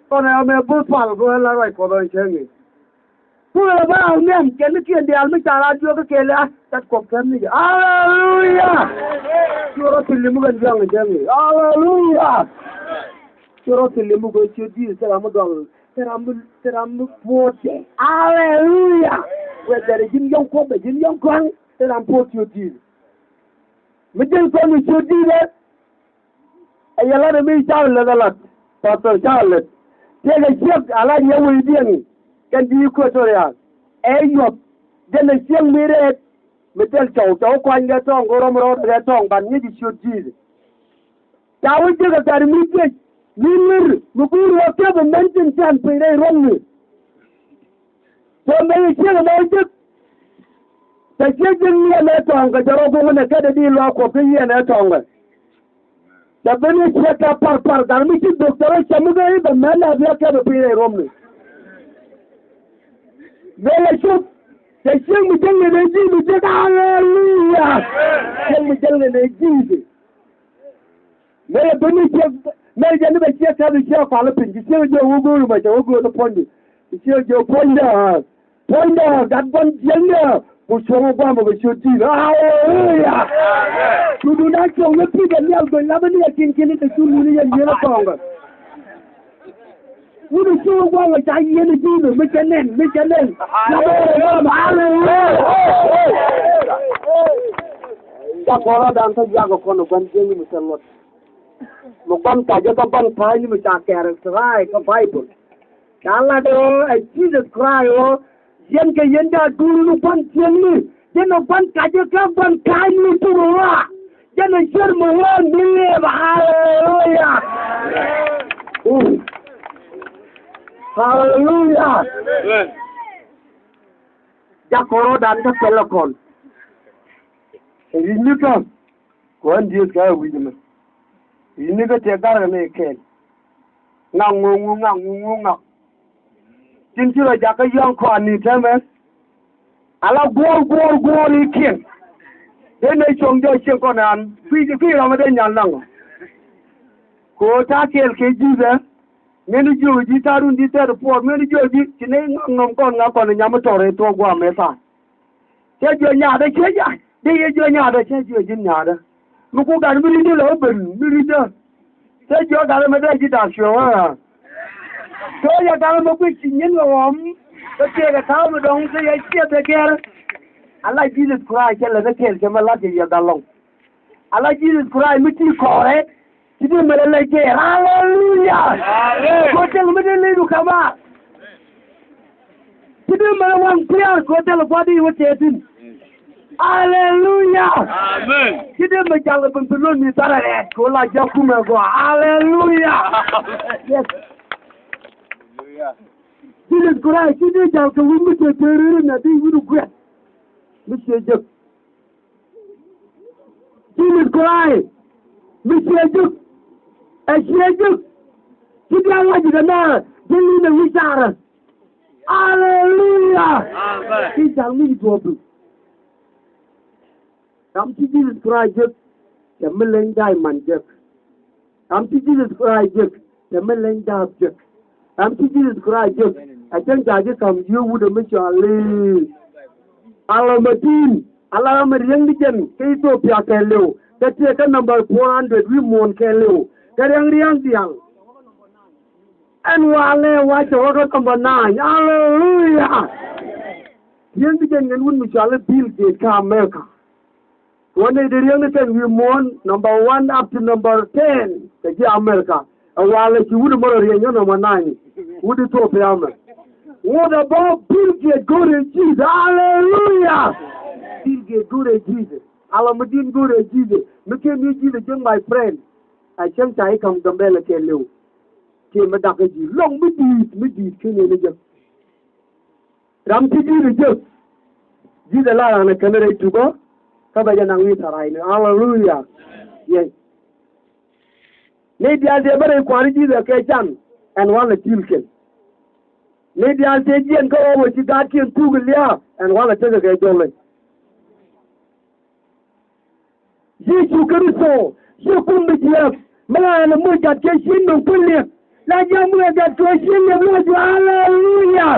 Kɔn ɛ mɛ bo̱th pal bä la ruac Kuɔth ɔn cäŋ i̱. Kulɛ ba nhiam kɛn ni kiɛn diaal mi ca la diɔk kɛ kɛl a tat kɔk kɛn ni jɛ. Aleluya. Ci rɔ thil mi kɛn jɔŋ jɛŋ. Aleluya. Ci rɔ thil mi kɛn ci di̱i̱t thil ram mi dɔl thil ram mi thil ram mi puɔt jɛ. Aleluya. Wɛ dɛrɛ ji̱n yɔŋ kuɔth bɛ ji̱n yɔŋ kɔaŋ thil ram puɔt ci di̱i̱t. Mi jɛn kɔn mi ci di̱i̱t ɛ. Ɛ yɛ lat ɛ mi Charles ɛ lat, Pastor Charles. Tëëkɛ ciek a la yɛ wecdiɛn kɛn di Equatoria. Ɛ yuɔth jɛn ɛ ciek mi rɛɛt mi thil cɔw cɔw kuany kɛ tɔŋ kɛ rɔm rɔɔdɛ kɛ tɔŋ ban ŋi̱c ciöt ji̱th. Ca wä jiäk ɛ gat mi jiec mi ŋir mi guur wä piɛth ɛ mɛn tin can piny rɛy ruɔ̱mni. Cɛ mɛn ɛ ciek ɛ mɛ wä jiäk. Tɛ ciek jiäk ni ɛ mɛ tɔŋ kɛ jɛ rɔ guŋ nɛ kɛ dee di luaak kuɔth kä yiɛn ɛ tɔŋ kɛ. Cɛ ben i̱ ciek kɛ par par gat mi ci dhok cɛ rɔ cɛ mi ben i̱ bɛ mɛn a biɛ kɛ bɛ piny rɛy ruɔ̱mni. Mëë lɛ cop cɛ ciek mi jäl ŋɛ nɛ ji̱ mi jiäk. Aleluya. Ciek mi jäl ŋɛ nɛ ji̱. Mëë lɛ ben i̱ ciek mëë lɛ jɛ ni bɛ ciek kɛ bi ciek kɔal piny ci ciek jɛ wä go̱o̱r mɛ cɛ wä go̱o̱r ni puɔ̱nydu. Ci ciek jɛ puɔ̱nydɛ. Puɔ̱nydɛ gat gua̱n jiäkni ku cuɔ̱ŋ gua̱a̱m bɛ ciöt ji̱. Aleluya. Cudu na cuɔ̱ŋ ni pi̱i̱ bɛ nhial gɔny lapä ni ɛ ki̱n ki̱n ni kɛ cu luni yɛn yien ɛ kɔ̱ŋ kɛ. Wut ɛ cu gua̱a̱m ɛ ca yien ɛ ji̱ mi cɛ nɛn mi cɛ nɛn. Lapä ɛ gua̱a̱m. Aleluya. Ca kɔrɔ dan kä jiak ɛ kɔn ɛ gua̱n jiäkni mi cɛ luɔt. Mi gua̱n kacä kä gua̱n pa̱a̱cni mi ca kɛɛr ɛ tëraay kä Baibol. Ca lat ɣöö ɛ Jesus Christ ɣöö yɛn kɛ yɛn jaat duun ni gua̱n tiɛŋni. Jɛn ɛ gua̱n kacä kɛ gua̱n ka̱a̱cni ti ɣöö jɛn ɛ cier mi ɣöö mi liɛɛp. Aleluya. Aleluya. Jak kɔn rɔɔdan kä pɛl ɛ kɔn. Ɛ ri̱cni kä Kuäär dieth kɛ wi̱c ɛmɛ. Yi̱n ni kä tëë garkɛ ni kɛɛl. Ŋak ŋuŋ ŋuŋ ŋak ŋuŋ ŋuŋ ŋak. Tin ci rɔ jakä yɔ̱ŋ kɔn ni täämɛ. Ala guɔ̱ɔ̱r guɔ̱ɔ̱r guɔ̱ɔ̱r i̱ kiɛn. Dee nɛ cuɔ̱ŋ jɔ̱ɔ̱c cieŋ kɔn an kui̱ kui̱ rɔmɛ dee nyal naŋ ɔ. Kɛ ɣöö ta̱a̱ kɛɛl kɛ ji̱thɛ. Mëni jiök ji̱ ta̱a̱ run ji̱ thɛɛt puɔɔr mëni jiök ji̱ ci nɛ ŋak nɔm kɔn ŋak kɔn nyam mi tɔ̱r i̱ thuɔ̱k gua̱a̱m mëë tha̱a̱. Cä jiök nyaatdä cä ja̱. Dee yɛ jiök nyaatdä cä jiök ji̱n nyaatdä. Mi ku gat mi ri̱cdä lɛ wä ben mi ri̱cdä. Cä jiök gat ɛmɛ dee ji̱ da̱k cuɛ wä. Cä yɛ gat ɛmɛ kui̱ ci nyin kɛ ɣɔm. Kä tëëkɛ ta̱a̱ mi dɔ̱ŋ kä yɛ ciɛ bɛ gɛr. Ala Jesus Christ cɛ lɛ ni kɛɛl cɛ mɛ la̱t kɛ yɛ gat lɔ̱ŋ. Ala Jesus Christ mi ti kɔrɛ. Ti di mɛ lɛ lɛ jɛ. Hallelujah. Amen. Kɔ tɛl mi di lɛ du kama. Ti di mɛ lɛ wan kuiar kɔ tɛl kɔ di wä tɛ tin. Hallelujah. Amen. Ti di mɛ jal bin bi lon mi tara rɛ kɔ la jɛ kumɛ gɔ. Hallelujah. Yes. Jesus Christ ti di jal kɛ wun mi tɛ tɛ rɛ na di wun guɛ. Mi tɛ jɛ. Jesus Christ mi ciɛ jek. Ɛ ciɛ jek. Ci diaal ŋa̱c kɛ nɛ ji̱n ni nɛ wi̱c taarä. Aleluya. Amen. Ci ja̱l mi ci tuɔɔk bi. Ram ci Jesus Christ jek. Cɛ mi leny diamond jek. Ram ci Jesus Christ jek, cɛ mi leny da̱a̱p jek. Ram ci Jesus Christ jek, ɛ cäŋ ca ji̱ ka̱m jiök wut ɛ mi cɔal i̱ Alamadin, ala ram ɛ riäŋ di jɛn kä Ethiopia kɛɛliw, kä tiɛ kä number four hundred wi̱i̱ muɔ̱ɔ̱n kɛɛliw, kä riäŋ riäŋ diaal. Ɛn walɛ wa cɛ wä kä number nine. Aleluya. Riäŋ di jɛn ŋɛn wut mi cɔal i̱ Bill Gates kä America. Wä nɛy ti riäŋ ni kɛn wi̱i̱ muɔ̱ɔ̱n, number one up to number ten kɛ ji̱ America. Ɛ walɛ ci wut mɔ rɔ riɛny kä number nine. Wut Ethiopia mɛ. Ŋot ɛ bä Bill Gates go̱o̱rɛ Jesus. Hallelujah. Bill Gates go̱o̱rɛ Jesus. Alamadin go̱o̱rɛ Jesus. Mi ken ni Jesus ji̱ my friend. Ɛ cäŋ ca i̱ ka̱m Gambɛla kɛɛliw. Kiɛ mi dakä ji̱ lɔŋ mi di̱i̱t mi di̱i̱t ken ni jɛ. Ram ti ji̱ ri jek. Ji̱ de la ran kɛn rɛy tukä. Kä bɛ jɛ naŋ wi̱i̱ thara̱a̱cni. Aleluya. Yɛn. Ni diaal tëë bä rɛy kua̱r ji̱ de kɛ can. Ɛn walɛ ti̱l kɛn. Ni diaal tëë jiɛn kä ɣɔw ɛ ci gaatkiɛn thuk lia̱a̱. Ɛn walɛ tekɛ kɛ jɔlɛ. Yecu Kritho, ci kum bi jiɛk, mi la ɛn mi gat kɛ ci nöŋ pi liɛk, la jiɛk mi gat kɛ ci liɛk lɔ jua̱, aleluya.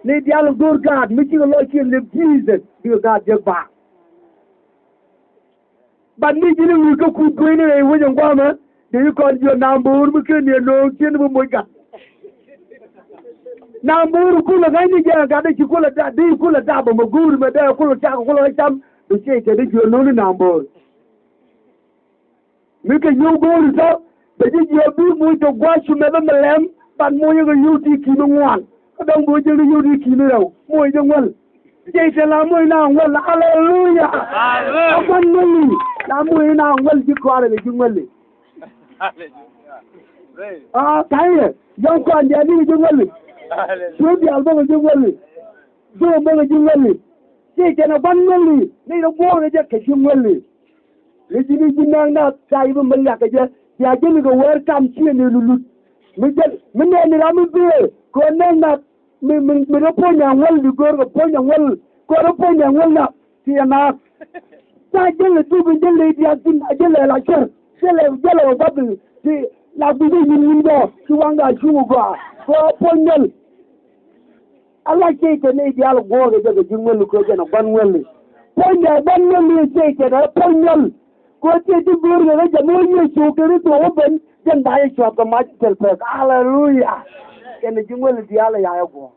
Ni diaal go̱o̱r gaat mi cikɛ lɔc ciɛ lep Jesus bikɛ gaat jek baak. Bat ni ji̱n i̱ wi̱i̱ kä kut gueyni rɛy wec in guamɛ. Dee i̱ kɔn jiɔ naam bo̱o̱r mi ken ni ɛnööŋ cien bi moc gat. Naam bo̱o̱r kulɛ ŋa̱cni jɛ gat i̱ ci kulɛ da, dee i̱ kulɛ da bä mɛ go̱o̱r mɛ dee kulɛ cak kulɛ cam. Bi ciɛ cɛ dee jiɔ no̱o̱ni naam bo̱o̱r. Mi kɛ yio̱w go̱o̱ri tɔ bɛ ji̱ jiɔk bi moc tɔ gua̱c cu mɛth ɛmɛ lɛm. Ban moc kɛ yio̱w ti ki̱n ŋuan kä dɔ̱ŋ bi wä jiäk yio̱w ti ki̱n rɛw moc jɛ ŋuäl. Jɛ itɛ la moc na ŋuäl. Aleluya. Amen. A gua̱n ŋuäli la moc na ŋuäl ji̱ kɔaarɛ kɛ ji̱ ŋuäli. Aa, ta̱yɛ yɔ̱ŋ kɔn diaal ni kɛ ji̱ ŋuäli. Cu diaal bä kɛ ji̱ ŋuäli. Dhok bä kɛ ji̱ ŋuäli. Jɛ itɛ na gua̱n ŋuäli ni rɛ guɔ̱ɔ̱rɛ jɛ kɛ ji̱ ŋuäli. Ni ji̱n i̱ ji̱ nɛɛŋ nath ca i̱ bi mi liak kɛ jɛ. Bia jälɛ kɛ wäär kam ciëëni lulut. Mi jäl mi nɛɛni ram mi bëë kɛ ɣöö nɛɛŋ nath mi, mi, mi rɔ puɔ̱ny ɛ ŋuäl di go̱o̱r kɛ puɔ̱ny ɛ ŋuäl. Kɛ ɣöö rɔ puɔ̱ny ɛ ŋuäl nath ti ɛ naath. Ca jälɛ dhuk in jälɛ i̱ diaal thi̱n a jälɛ la cär. Jälɛ jälɛ ɛ gua̱th ti la guic i̱ nyin nyin bɔ ci waŋda cuŋ ɛ gɔaa kɛ ɣöö puɔ̱ny ŋuäl. Ala Cɛytan ni diaal guɔ̱ɔ̱r kɛ jɛ kɛ ji̱ ŋuäli kɛ jɛn ɛ gua̱n ŋuäli. Puɔ̱nydɛ gua̱n ŋuäli Cɛytan ɛ puɔ̱ny ŋuäl. Kɛ ɣöö Cɛytan go̱o̱r kɛ kɛ jɛ mi wä Yecu Kritho wä ben jɛn ba jɛ cua̱p kɛ mac thil pek. Aleluya. Kɛn ɛ ji̱ ŋuäli diaal ɛ ya jɛ guɔ̱ɔ̱r.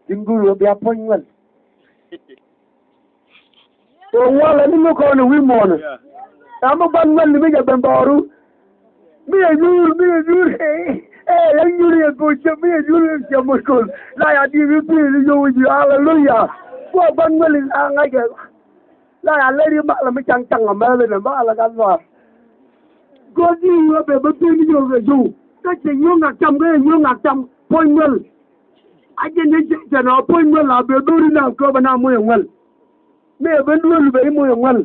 Ji̱n go̱o̱r ɣöö bia puɔ̱ny ŋuäl. Kɛ ŋuɔlɛ ni mi kɔn i̱ wi̱i̱ muɔ̱ɔ̱n. Ram mi gua̱n ŋuäl ni mi jɛ ben dhɔru. Mi jɛ nyuur, mi jɛ nyuur. Ɛ, ɛ, yɛ nyuur yɛ go̱o̱c cɛ, mi jɛ nyuur yɛ cɛ moc kol. La ya di̱i̱t wi̱i̱ pi̱i̱ ni yio̱w wi̱i̱ ji̱, aleluya. Kuɔ gua̱n ŋuäl in la ŋa̱c kɛ. La ya lɛr i̱ malɛ mi caŋ caŋ amɛl in ɛ malɛ ka luaar. Go̱o̱r ji̱ i̱ wä bɛ bä pi̱i̱ ni yio̱w kɛ yio̱w. Kä cɛ yio̱w ŋak cam, kä yɛ yio̱w ŋak cam. Puɔ̱ny ŋuäl. A jɛn ni jɛn ɔ puɔ̱ny ŋuäl a bɛ dho̱ri na köpɛ na moc ɛ ŋuäl. Mi ɛ ben duel bɛ i̱ moc ɛ ŋuäl.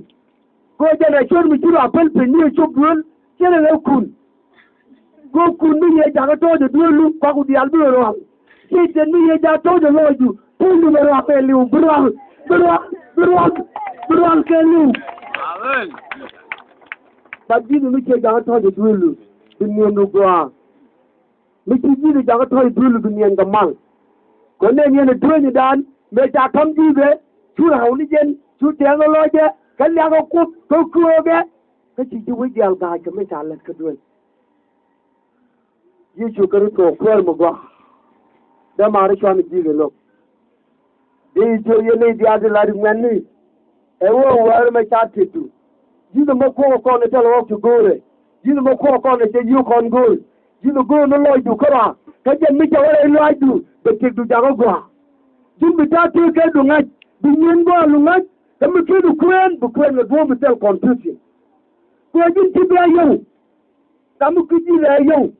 Kɛ ɣöö jɛn ɛ cuɔ̱r mi ci rɔ a päl piny ni ɛ cop duel. Cɛ rɛ ɛ kun. Kɛ ɣöö kun mi yɛ jakä tɔ̱ɔ̱c ɛ duelu kuak ku diaal bi rɔ ruaŋ. Cɛytan mi yɛ jakä tɔ̱ɔ̱c ɛ lɔcdu puɔ̱nydu bɛ ruaŋ kɛ li̱w, bi ruaŋ, bi ruaŋ, bi ruaŋ, bi ruaŋ kɛ li̱w. Amen. Ba ji̱n mi cɛ jakä tɔ̱ɔ̱c ɛ duelu bi niɛndu gɔaa. Mi ci ji̱n jakä tɔ̱ i̱ duel bi niɛn kɛ mal. Kɛ nɛn yɛn ɛ duenydan mëë ca ka̱m ji̱ bɛ cu ra̱w ni jɛn cu tɛ̈ɛ̈ŋ ɛ lɔcɛ kɛ liakɛ Kuoth kɛ köökɛ. Kä ci ji̱ wec diaal ga̱a̱c kɛ mëë ca lät kä duel. Yecu Kritho Kuäär mi gɔaa. Dämaari cuanɛ ji̱ kɛ lo̱k. Di jiök yɛn nɛy diaal ti lat i̱ ŋuɛ̈tni. Ɛ ɣöö wäär ɛmɛ ca tetdu. Ji̱n ɛmɔ kuɔ̱k ɛ kɔn ɛ thil ɣɔ̱k ti go̱o̱rɛ. Ji̱n ɛmɔ kuɔ̱k ɛ kɔn ɛ cɛ yio̱w kɔn go̱o̱r. Ji̱n ɛ go̱o̱r ni lɔcdu kärɔa. Kä jɛn mi cɛ wä rɛy lɔaacdu bɛ tetdu jakä gɔaa. Ji̱n bi ta̱a̱ tëëk kɛ luŋac bi nyin gɔaa luŋac. Kä mi ki̱n bi kuëën bi kuëën kɛ duɔ̱ɔ̱p bi thil confusion. Kuɛ ji̱n ci bia yio̱w. Kä mi kui̱ ji̱ rɛɛ yio̱w.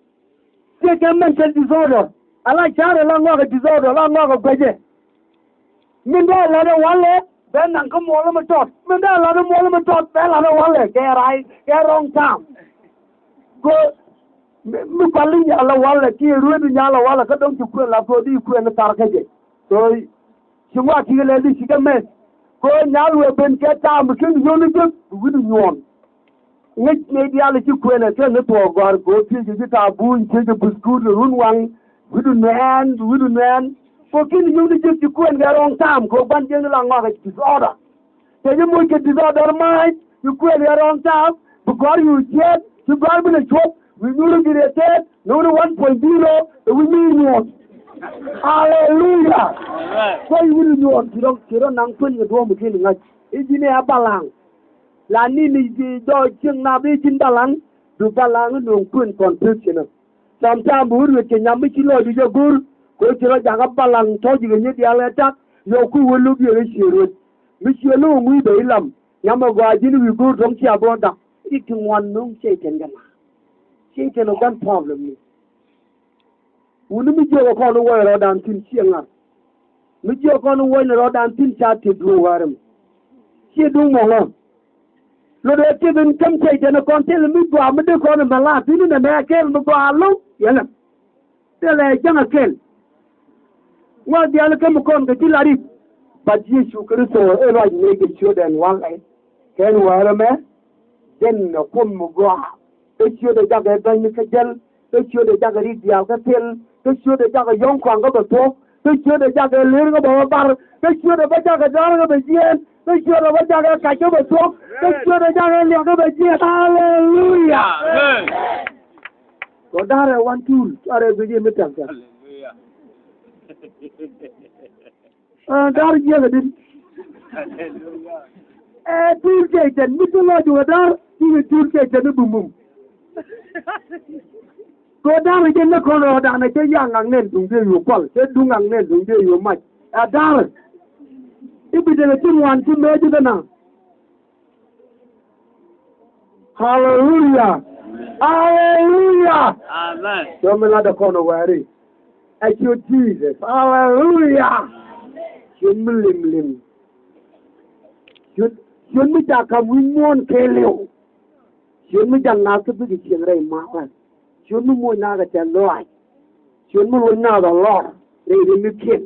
Ciɛ kɛ mental disorder. Ala carɛ la ŋɔakɛ disorder, la ŋɔakɛ guecɛ. Min dee lat ɛ walɛ bɛ naŋ kä muɔlä mi tɔt. Min dee lat ɛ muɔlä mi tɔt bɛ lat ɛ walɛ kɛ ray kɛ wrong time. Kɛ mi, mi pali nyal ɛ walɛ kiɛ ruet nyal ɛ walɛ kä dɔ̱ŋ ci kuën la kɛ di kuën thar kä jɛ. So ci ŋɔak cikɛ lɛ di cikɛ mɛth. Kɛ nyal wee ben kɛ taam bi ken yio̱w ni jek bi wi̱ni nyuɔɔn. Ŋäc nɛy diaal ci kuënɛ kɛ ni thuɔɔk gɔ̱a̱r kɛ ɣöö thiecɛ ji̱ tabuny thiecɛ buthkut kɛ run waŋ. Wi̱du nuɛɛn wi̱du nuɛɛn. Kɛ ki̱n nyuŋni ji̱ ci kuën kɛ wrong time kɛ ɣöö gua̱n jiäkni la ŋɔak kɛ disorder. Cɛ ji̱ moc kɛ disorder maac ci kuën kɛ wrong time. Bi gɔ̱a̱r yuu jiɛɛt ci gɔ̱a̱r bi lɛ cuɔ̱p wi̱i̱ nyuuri ji̱ rɛɛ tɛɛt. No̱o̱ŋni one point zero ɛ wi̱i̱ mi nyuɔ̱ɔ̱n. Aleluya. Amen. Kuay wi̱i̱ nyuɔ̱ɔ̱n ci rɔ ci rɔ naŋ kuën kɛ duɔ̱ɔ̱p mi ki̱n ŋa̱c i̱ ji̱n ɛ balaŋ. La ni ni jɔɔc cieŋ na bi ji̱n balaŋ. Du balaŋ i̱ no̱o̱ŋ kuën confusion. Sometime bi wä ruet kɛ nyam mi ci lɔcdu jɛ go̱r. Kɛ ci rɔ jakä balaŋ tɔ̱ ji̱ kɛ nyit diaal ɛ tak. Yɔ kui̱ wä lo̱k yɛ rɔ ciëë ruet. Mi ciɛ lo̱k ŋui̱ bɛ i̱ lam. Nyam ɛ gɔaa ji̱n wi̱i̱ go̱r dɔ̱ŋ cia bä dak. I̱ ti ŋuan no̱o̱ŋ Cɛytan kɛ na. Cɛytan ɛ gua̱n problem ni. Wuni mi jiɔkɛ kɔn i̱ wuɔc rɔɔdan thi̱n ciɛ ŋa̱r. Mi jiɔkɛ kɔn i̱ wuɔcni rɔɔdan thi̱n ca ti̱t duɔ̱ɔ̱k ɣa̱r ɛmɛ. Ciɛ duŋ mɔŋä. Lot ɛ ti̱t in käm Cɛytan kɔn thilɛ mi gɔaa mi dee kɔn ɛmɛ la thi̱n inɛ mɛ kɛl mi gɔaa lo̱w yɛn ɛm. Thilɛ ja̱ŋ ɛ kɛl. Ŋuak diaal kä mi kɔn kɛ ji̱ la̱t i̱. But Yecu Kritho ɛ ruac mëë kɛ ciötdɛn walɛ. Kɛn wäär ɛmɛ. Jɛn ɛ kuoth mi gɔaa. Kä ciötdɛ jakɛ bäny ni kä jäl. Kä ciötdɛ jakɛ rik diaal kä thil. Kä ciötdɛ jakɛ yɔ̱ŋ kɔaŋ kä bɛ thuɔ̱k. Kä ciötdɛ jakɛ ler kä bɛ wä bar. Kä ciötdɛ bä jakɛ dɔ̱r kä bɛ jiɛɛn. Kä ciötdɛ bä jakɛ kac kä bɛ thuɔ̱k. Kä ciötdɛ jakɛ liak kä bɛ jiɛɛn. Aleluya. Amen. Kɔ da̱rɛ wan tuul cuarɛ guic in mi tɛ̈k tɛ̈k. Aleluya. Ɛ, da̱r jiɛk ɛ din. Ɛ, tuul kɛ jɛn mi ti lɔc wä da̱r, ti kɛ tuul kɛ jɛn mi bum bum. Kɛ da̱r jɛn ni kɔn ɛ da̱r ni cɛ ya ŋa̱k nɛn duŋ dee yo̱ kual, cɛ duŋ ŋa̱k nɛn duŋ dee yo̱ mac. Ɛ da̱r. I̱ bi dee ti ŋuan ti mɛ ji̱ kɛ na. Haleluya. Haleluya. Amen. Cɔm mi lat dee kɔn ɛ wääri. Ɛ ciöt Jesus. Haleluya. Ciöt mi lim lim. Ciöt, ciöt mi ca ka̱m wi̱c muɔ̱ɔ̱n kɛɛliw. Ciöt mi jak naath kä bikɛ cieŋ rɛy ma̱a̱k. Ciöt mi moc naath kɛ tɛ̈th lɔaac. Ciöt mi loc naath ɛ lɔr rɛy ri̱mikiɛn.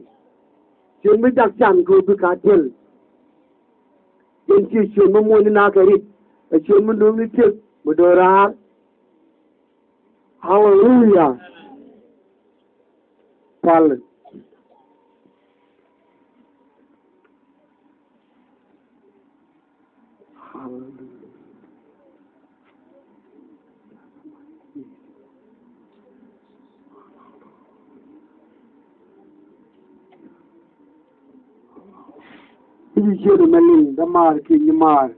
Ciöt mi jak can kɛ ɣöö bikɛ a tiɛl. Jɛn ci ciöt mi muɔ̱ɔ̱n ni naath kɛ rit. Ɛ ciöt mi nööŋni tiek mi do̱raar. Haleluya. Pal. Haleluya. I̱ ci ciöt ɛmɛ liŋ dämaar kiɛ nyimaar.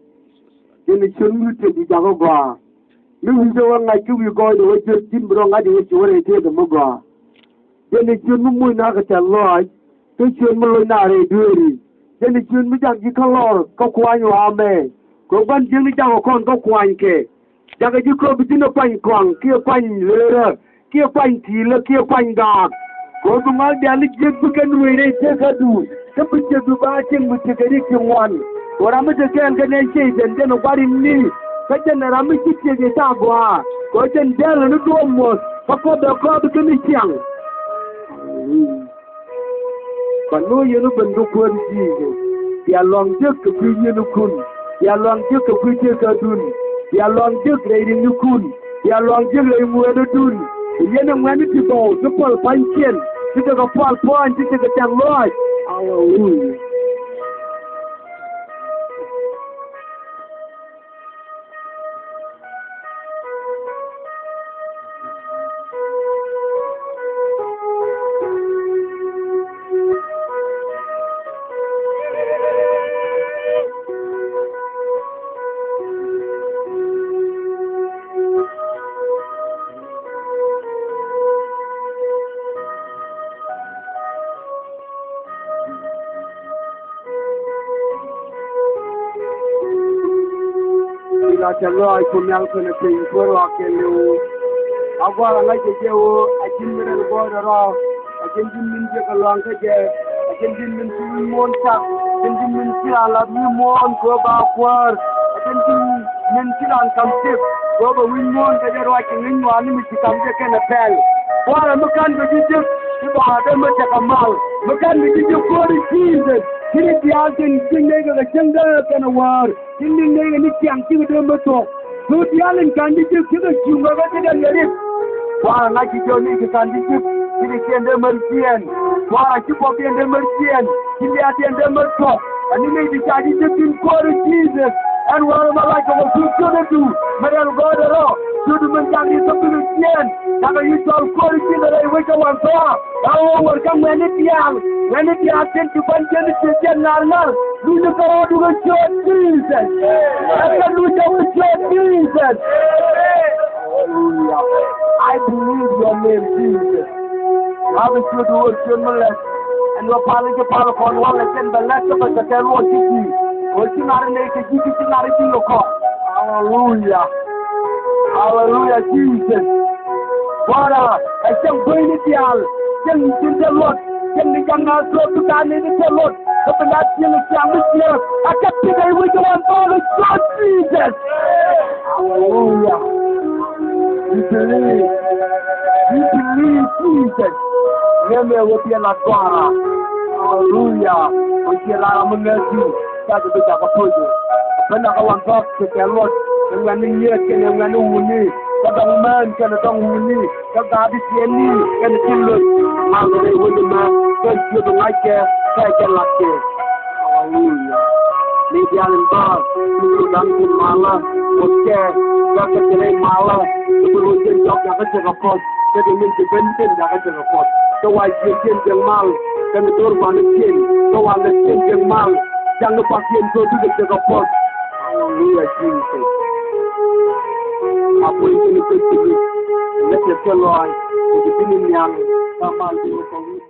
Jɛn ɛ ciöt mi wi̱i̱ tëk i̱ jakä gɔaa. Mi wi̱i̱ jɛ wä ŋa̱c kä wi̱i̱ gɔɔydɛ wä jiök ji̱n bi rɔ ŋa̱c ɛ wä ci wä rɛy tëëk ɛmɛ gɔaa. Jɛn ɛ ciöt mi moc naath kɛ tɛ̈th lɔaac. Kä ciöt mi loc naath rɛy dueeri. Jɛn ɛ ciöt mi jak ji̱ kä lɔr kä kuany ɣɔaa mɛ. Kɛ gua̱n jiäkni jakɔ kɔn kä kuanykɛ. Jakɛ ji̱ köp bi ji̱n ɛ kuany kɔaŋ kiɛ kuany leerä kiɛ kuany ti̱i̱lä kiɛ kuany gaak. Kɛ ɣöö bi ŋɔak diaal ni jiäk bi kɛn ruëëc rɛy tëkädu. Kä bi ciek bi ba cieŋ bi ciek kɛ rik ti ŋuan. Kɛ ɣöö ram mi te kɛɛl kɛ nɛy ciey jɛn jɛn ɛ gua̱r in ni. Kä jɛn ɛ ram mi ci ciek i̱ thaak gɔaa. Kɛ ɣöö jɛn dɛl ɛ ni duɔ̱ɔ̱p muɔ̱th kä kuɔth ɛ kɔɔth bi kɛn i̱ ciaŋ. Ba lo̱c yɛn wä ben kä Kuäär Ji̱thɛ. Bia luaŋ jek kɛ kui̱ yiëënikun. Bia luaŋ jek kɛ kui̱ tëkädun. Bia luaŋ jek rɛy ri̱ŋnikun. Bia luaŋ jek rɛy ŋuɛ̈tdädun. Yɛn ɛ ŋuɛ̈tni ti bɔw ti puɔl pa̱nykiɛn. Ti tekɛ pual puɔ̱ny ti tekɛ tɛ̈th lɔaac. Aleluya. Ila tɛ̈th lɔaac ku nhial kɛnɛ piny kuäär ɣɔaa kɛɛliw. A gua̱a̱r a ŋa̱c kɛ jɛ ɣöö a ji̱n mi rɛl gɔɔydɛ rɔ. A ji̱n ji̱n min jiäk kɛ lua̱ŋ kä jɛ. A ji̱n ji̱n min ci wi̱i̱ muɔ̱ɔ̱n cak. Ji̱n ji̱n min ci raan la̱t wi̱i̱ muɔ̱ɔ̱n kɛ ɣöö ba kuäär. A ji̱n ji̱n min ci raan ka̱m ciek kɛ ɣöö bɛ wi̱i̱ muɔ̱ɔ̱n kɛ jɛ ruac kɛ ŋi̱ny ŋɔaani mi ci ka̱m jɛ kɛnɛ pɛl. Kuäärä mi ka̱n bɛ ji̱ jek ti bɔɔdɛ mi tekɛ mal. Mi ka̱n bɛ ji̱ jek ko̱ri Jesus. Ti ni diaal tin ji̱ nɛy kɛ kɛ cieŋdä kɛnɛ wäär. Tin ni nɛy kɛ ni ciaŋ cikɛ dee mi thuɔ̱k. Thok diaal in ka̱n ji̱ jek cikɛ cuŋ kɛ kɛ cikɛ liɛrik. Kuäärä ŋa̱c ji̱ jɔk ni ci ka̱n ji̱ jek cikɛ ciɛn dee mär ciɛɛn. Kuäärä ci buɔ̱pdiɛn dee mär ciɛɛn. Ci liaatdiɛn dee mär thuɔ̱k. Ani nɛy ti ca ji̱ jek tin ko̱ri Jesus. Ɛn wäär ɛmɛ lac kɛ wä cuut ciötdädu mi rɛl gɔɔydɛ rɔ. Ciötdu min ja̱ŋ ni thäpil i̱ ciɛɛn. Cakɛ yic cɔl ko̱r i̱ ci̱n rɛy wec kä waŋ thɔɔa. Ɛ ɣöö wär kä ŋuɛ̈tni diaal. Ŋuɛ̈tni diaal tin ci gua̱n jiäkni ciek jiɛn ŋa̱r ŋa̱r. Lunyni kärɔɔdu kɛ ciöt Jesus. Ɛ kɛ luny jɛ wä ciöt Jesus. Hallelujah. I believe your name, Jesus. Ram mi ciötdu ɣöö ciöt mi lɛt. Ɛn ɣöö pal i̱ ci pal kɔn walɛ cɛn bɛ lɛt kä bɛ cɛ kɛ luɔc ci ji̱. Ɣöö ci ŋa̱r i̱ nɛy kɛ ji̱ ki ci ŋa̱r i̱ ji̱ kɛ kɔn. Hallelujah. Hallelujah, Jesus. Kuäärä, ɛ cäŋ buɔ̱yni diaal, cäŋ ji̱n te luɔt, cäŋ ni ja̱ŋ a thuɔ̱k bi ka̱n ni te luɔt, kä bi la cieŋ ciaŋ mi ciek, a kɛ pik ɛ wi̱c ɛ wan thɔɔl ɛ cɔl Jesus. Hallelujah. We believe. We believe Jesus. Ŋämɛ wä piɛl a Kuäärä. Hallelujah. Wä ciɛ lara mi ŋäth ji̱. Ca ti bi jakä puɔ̱nydu. Kä nakä wan thɔk ti kɛ luɔt. Kɛ ŋuɛ̈tni nyieth kɛnɛ ŋuɛ̈tni wuni. Kä dɔŋ mään kɛnɛ dɔŋ wuni. Kä gaat ti ciɛɛni kɛnɛ tin loc. Mal kɛ rɛy wec mään. Kɛ ciöt ŋa̱ckɛ kɛ jɛ latkɛ. Haleluya. Ni diaal in bäär, ni da̱ŋ tin malä, Kuoth kɛ, kɛ kɛ rɛy malä, kɛ bi ruɔ̱n jiɛn jɔk jakä tekɛ puɔ̱th, kɛ kɛ min ci ben jiɛn jakä tekɛ puɔ̱th. Kɛ wa jiɛn jiɛn jɛn mal, kɛ ni do̱r gua̱n jiɛn, kɛ wa ŋäc jiɛn jɛn mal, jaŋ ni pakiɛn do̱r bikɛ tekɛ puɔ̱th. Haleluya, Jesus. A puɔ̱ny kɛn kɛ ci bi, lɛ tekɛ lɔaac, kɛ ci bi ni nhial, ka mal bi rɔ kɛ wi̱i̱.